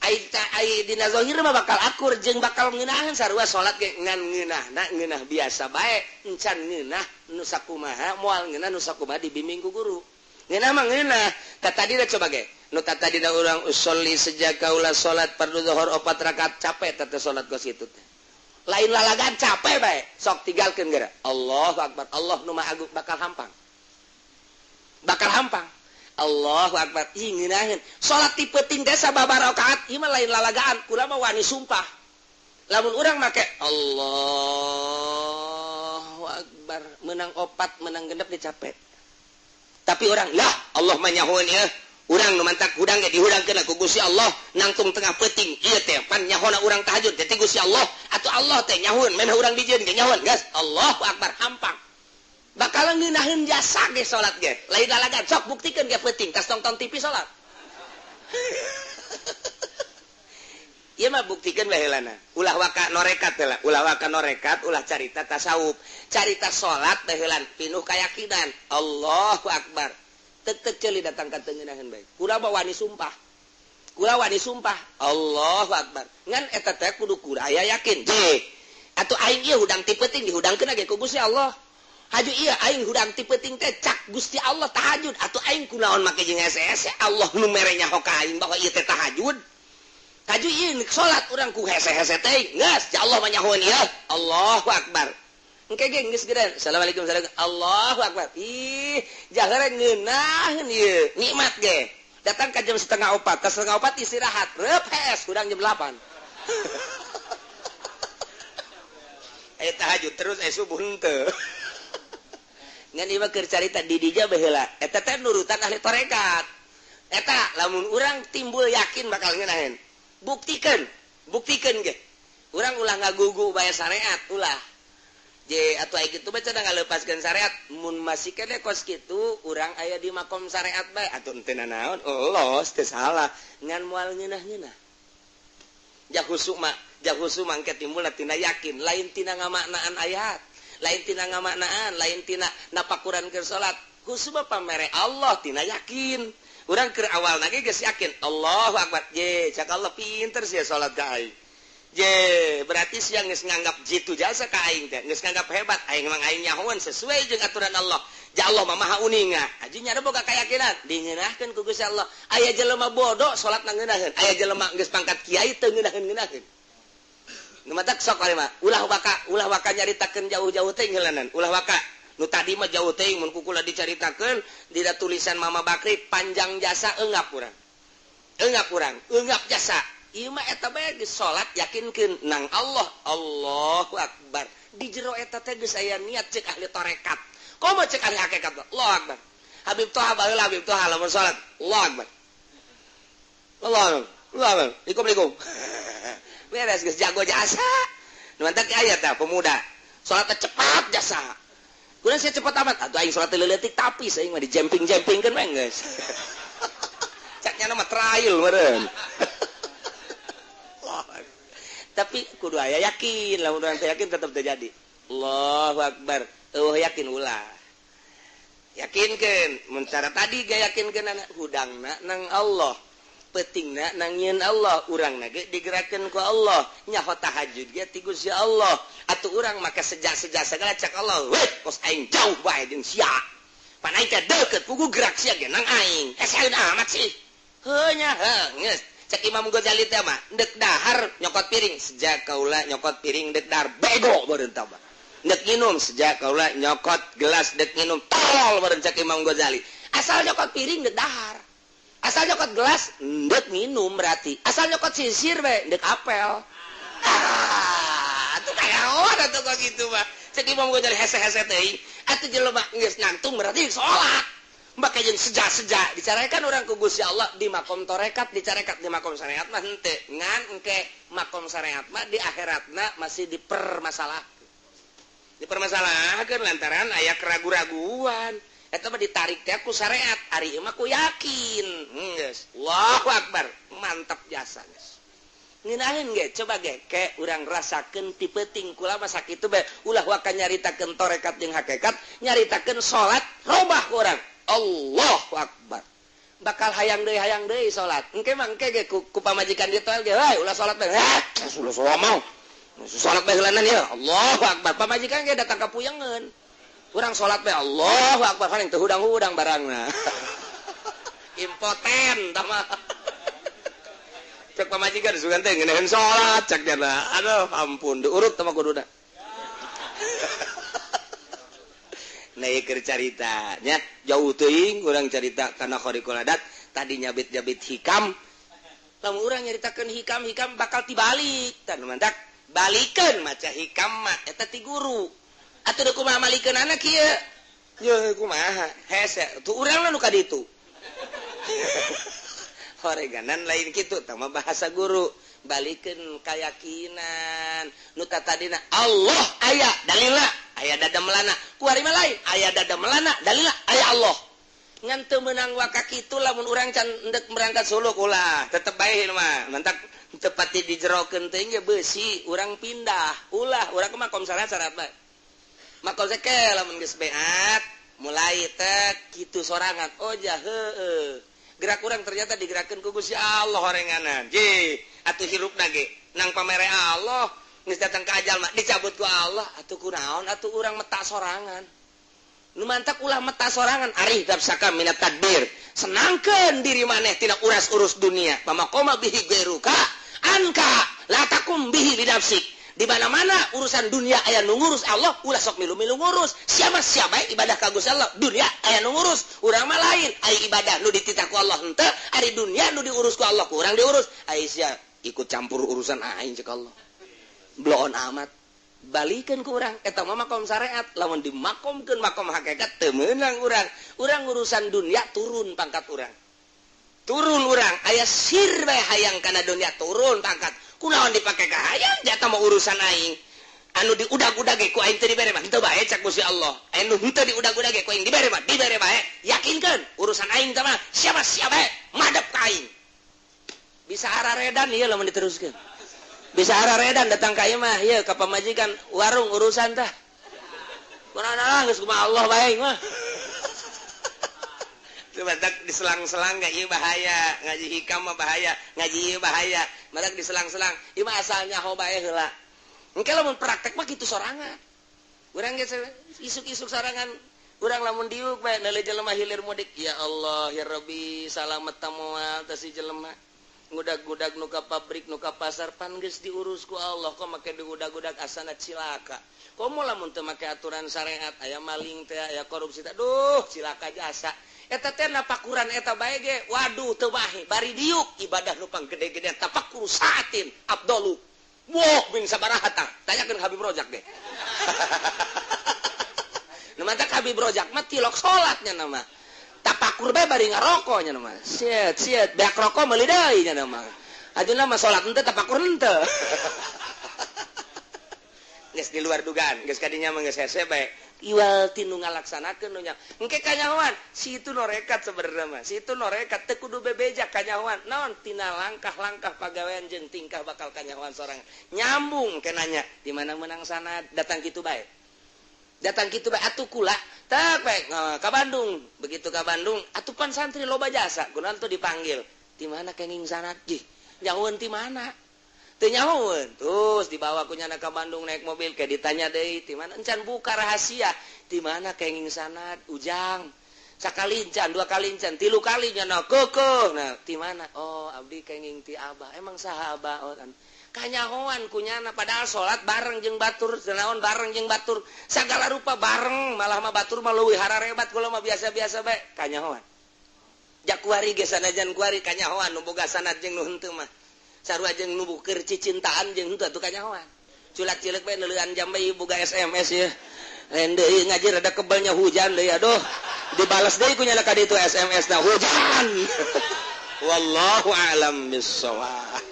Ai ai dina zahir mah bakal akur jeung bakal ngeunaheun sarua salat ge ngan ngeunahna ngeunah biasa bae, encan ngeunah nu sakumaha moal ngeunah nu sakumaha dibimbing ku guru. Ngeunah mah ngeunah. Tah tadina coba ge. Nu tadina urang usolli sejak kaula salat fardu zuhur 4 rakaat capek teh salat kos kitu teh. Lain lalagan capek bae, sok tinggalkeun geura. Allahu Akbar, Allah nu Maha Agung bakal hampang. Bakal hampang. Allahu akbar. Ih ngeunaheun. Salat ti peuting teh sababaraha rakaat, ieu mah lain lalagaan, kula mah wani sumpah. Lamun urang make Allahu akbar, menang opat, menang genep dicapek. Tapi orang lah Allah mah nyahoeun ieu. Urang nu mantak hudang ge dihudangkeun ku Gusti Allah nangtung tengah peuting ieu teh pan nyahona urang tahajud teh ti Gusti Allah atuh Allah teh nyahoeun memeh urang dijieun ge nyahoeun geus Allahu akbar hampang bakal ngeunaheun jasa ge salat ge lain lalagan sok buktikeun ge peuting tas nonton TV salat. Ieu mah buktikeun bae heulana ulah waka norekat heula ulah waka norekat ulah carita tasawuf carita salat bae heulan pinuh kayakinan Allahu akbar. Tek-tek ceuli datang ka teu ngeunaheun bae. Kula mah wani sumpah. Kula wani sumpah. Allahu akbar. Ngan eta teh kudu kula aya yakin. Je. Atuh aing ieu hudang ti peuting dihudangkeun ge ku Gusti Allah. Haju ieu aing hudang ti peuting teh cak Gusti Allah tahajud. Atuh aing kunaon make jeung hese-hese Allah nu mere nyaho ka aing bahwa ieu teh tahajud. Haju ieu salat urang ku hese-hese teh. Geus, ya Allah mah nyahoeun ieu. Allahu akbar. Engke ge geus geura. Assalamualaikum assalamualaikum. Allahu akbar. Ih, jahara ngeunaheun ieu. Nikmat ge. Datang ka jam 3:30, ka 3:30 istirahat. Reup hees hudang jam 8. Aya tahajud terus aya subuh henteu. Ngan ieu mah keur carita di dinya baheula. Eta teh nurutan ahli tarekat. Eta lamun urang timbul yakin bakal ngeunaheun. Buktikeun, buktikeun ge. Urang ulah ngagugu bae syariat, ulah. Je atuh aya kitu bae cenah ngalepaskeun syariat mun masih keneh kos kitu urang aya di makom syariat bae atuh henteu nanaon los teu salah ngan moal ngeunah-ngeunah jahusu mah engke timbul tina yakin lain tina ngamaknaan ayat lain tina ngamaknaan lain tina napakuran keur salat khusu mah pamere Allah tina yakin urang keur awalna ge geus yakin Allahu akbar je cak Allah pinter sia salat ka aing. Je, berarti siang geus nganggap jitu jasa ka aing teh, geus nganggap hebat, aing mah aing nyahoeun sesuai jeung aturan Allah. Ja Allah mah maha uninga. Aji nya boga kayakinan, dingeunahkeun ku Gusti Allah. Aya jelema bodoh salat na ngeunaheun, aya jelema geus pangkat kiai teu ngeunaheun-ngeunaheun. Nu matak sok ari mah, ulah waka nyaritakeun jauh-jauh teh ngeulanan, ulah waka. Nu tadi mah jauh teh mun kukula dicaritakeun dina tulisan Mama Bakri panjang jasa eungap urang. Eungap urang, eungap jasa. Ieu mah eta bae geus salat yakinkeun nang Allah. Allahu akbar. Di jero eta teh geus aya niat cek ahli tarekat. Komo cek ahli hakikat. Allahu akbar. Habib Toha baheula Habib Toha lamun salat. Allahu akbar. Allahu akbar. Allahu akbar. Ikum-ikum. Beres geus jago jasa. Nu mantak aya tah pemuda. Salat cepat jasa. Kunaon sia cepat amat? Atuh aing salat leuletik tapi aing mah dijemping-jempingkeun we geus. Cak nya mah trail meureun. Tapi kudu aya yakin, lamun urang teu yakin tetep terjadi. Allahu akbar. Eueuh yakin ulah. Yakinkeun, mun cara tadi ge yakinkeun anak hudangna nang Allah. Peutingna nang nyieun Allah, urangna ge digerakkeun ku Allah. Nyaho tahajud ge ti Gusti Allah. Atuh urang maka seja-seja sagala cak Allah, weh kos aing jauh bae jeung sia. Pan aing teh deukeut pugu gerak sia ge nang aing. Esaeun amat sih. Heuh nya heuh geus. Cek Imam Ghazali teh mah ndek dahar nyokot piring sejak kaula nyokot piring ndek dahar bego beureun tah mah. Ndek nginum sejak kaula nyokot gelas ndek nginum tolol beureun cek Imam Ghazali. Asal nyokot piring ndek dahar. Asal nyokot gelas ndek nginum berarti. Asal nyokot sisir bae ndek apel. Ah, atuh kayaon atuh kok kitu mah. Cek Imam Ghazali hese-hese teuing. Atuh jelema geus nangtung berarti salat. Maka jeung seja-seja dicarekan orang ku Gusti Allah di makom torekat dicarekat di makom syariat mah henteu ngan engke makom syariat mah di akhiratna masih dipermasalahkeun dipermasalahkeun lantaran aya keragu-raguan eta mah ditarik teh ku syariat ari ieu mah ku yakin geus Allahu akbar mantap jasa geus ngeunaheun ge coba ge ke urang rasakeun ti peuting kula mah sakitu bae ulah waka nyaritakeun torekat jeung hakikat nyaritakeun salat robah ku urang Allahu akbar bakal hayang deui salat engke mah engke ge ku pamajikan di toel ge we ulah salat bae ulah salat mau salat bae heulanan ya Allahu akbar pamajikan ge datang ka puyengeun urang salat bae Allahu akbar paling teu hudang-hudang barangna impoten tah mah cek pamajikan sugan teh ngeunaheun salat cek nya aduh ampun diurut tah mah kuduna. Nah, ieu keur carita nya, jauh teuing urang carita kana khariqul adat, tadi nyabit-nyabit hikam. Lamun urang nyaritakeun hikam, hikam bakal tibalik. Tah, nu mantak balikeun maca hikam mah eta ti guru. Atuh deuk kumaha malikeun anak kieu? Ye kumaha? Hese, tuh urang nu ka ditu. Horeganan lain kitu, tah mah bahasa guru. Balikeun keyakinan nu tadina Allah aya dalilna, aya dada melana. Kuari mah lain, aya dada melana, dalilna aya Allah. Ngan teu meunang waka kitu lamun urang can endek berangkat suluk, ulah, tetep bae mah. Mantak tepati dijerokeun teh ge beusi, urang pindah. Ulah, urang mah makom syarat syarat bae. Makom ke lamun geus beat mulai teh kitu sorangan. Oh ja heueuh. Gerak urang ternyata digerakkeun ku Gusti Allah horenganan. Ji, atuh hirupna ge nang pamere Allah, geus datang ka ajal mah dicabut ku Allah, atuh kunaon atuh urang meta sorangan. Nu mantak ulah meta sorangan, arih nafsaka minat tadbir. Senangkeun diri maneh tina uras-urus dunia. Pamaqoma bihi ghairuka anka la takum bihi li nafsik. Di mana-mana urusan dunia aya nu ngurus Allah, ulah sok milu-milu ngurus. Siapa siapa ibadah ka Gusti Allah, dunia aya nu ngurus. Urang mah lain, aya ibadah nu dititah ku Allah henteu, ari dunia nu diurus ku Allah ku urang diurus. Ai sia ikut campur urusan aing cek Allah. Bloon amat. Balikeun ku urang eta mah makom syariat, lamun dimakomkeun makom hakikat teu meunang urang. Urang urusan dunia turun pangkat urang. Turun urang, aya sir bae hayang kana dunia turun pangkat. Kunaon dipake ka hayang jata mah urusan aing. Anu diudag-udag ge ku aing teu dibere mah henteu bae cak Gusti Allah. Anu henteu diudag-udag ge ku aing dibere mah dibere bae. Yakinkeun urusan aing teh mah siapa siapa bae madep ka aing. Bisa araredan ieu lamun diteruskeun. Bisa araredan datang ka ieu mah ieu ka pamajikan warung urusan tah. Kunaon lah geus kumaha Allah bae mah. Matak diselang-selang gak, ieu bahaya, ngaji hikam mah bahaya, ngaji ieu bahaya. Matak diselang-selang, ieu mah asal nyaho bae heula. Engke lamun praktek mah kitu sorangan. Urang geus isuk-isuk sorangan, urang lamun diuk bae neuleuh jelema hilir mudik, ya Allah ya Rabbi salamet ta moal teh si jelema. Ngudag-gudag nu ka pabrik nu ka pasar pan geus diurus ku Allah, kok make diudag-udag asana cilaka. Komo lamun teu make aturan syariat, aya maling teh, aya korupsi teh, duh cilaka jasa. Eta teh napakuran eta bae ge, waduh teu bae, bari diuk ibadah nu panggede-gede tafakur saatin afdalu. Wah, bin sabaraha tah? Tanyakeun Habib Rojak ge. Nu mantak Habib Rojak mah tilok salat nya nama. Tapakur bae bari ngaroko nya nama. Siet siet beak rokok meuli deui nya nama. Ajuna mah salat henteu tapakur henteu. Geus di luar dugaan, geus kadinya mah geus hese bae. Iwal tinu ngalaksanakeun nu nya. Engke kanyahoan, si itu norekat sebenarnya mah. Si itu norekat teu kudu bebeja kanyahoan. Naon tina langkah-langkah pagawean jeung tingkah bakal kanyahoan sorangan. Nyambung ke nanya, di mana menang sanad datang kitu bae. Datang kitu bae atuh kula tak bae ka Bandung. Begitu ka Bandung, atuh pan santri loba jasa, kunaon tuh dipanggil. Di mana kenging sanad? Jih, nyahoeun ti mana? Teu nyahoeun. Terus dibawa ku nyana ka Bandung naik mobil, kayak ditanya deui, ti mana? Encan buka rahasia. Di mana kenging sanad? Ujang. Sakali encan, dua kali encan, tilu kali nyana kekeuh. Nah, ti mana? Oh, abdi kenging ti abah. Emang saha abah? Oh, kan. Kanyahoan ku nyana padahal salat bareng jeung batur, naon bareng jeung batur, sagala rupa bareng, malah mah batur mah leuwih hararebat, kula mah biasa-biasa bae. Kanyahoan. Jak kuari ge sanajan kuari kanyahoan nu boga sanad jeung nu henteu mah. Sarua jeung nu keur cicintaan jeung henteu atuh kanyahoan. Culak-cileuk bae neuleuan jam bae boga SMS ye. Lain deui ngaji rada kebelnya hujan deui aduh. Dibales deui ku nyana ka ditu SMS na hujan. Wallahu a'lam bissawab.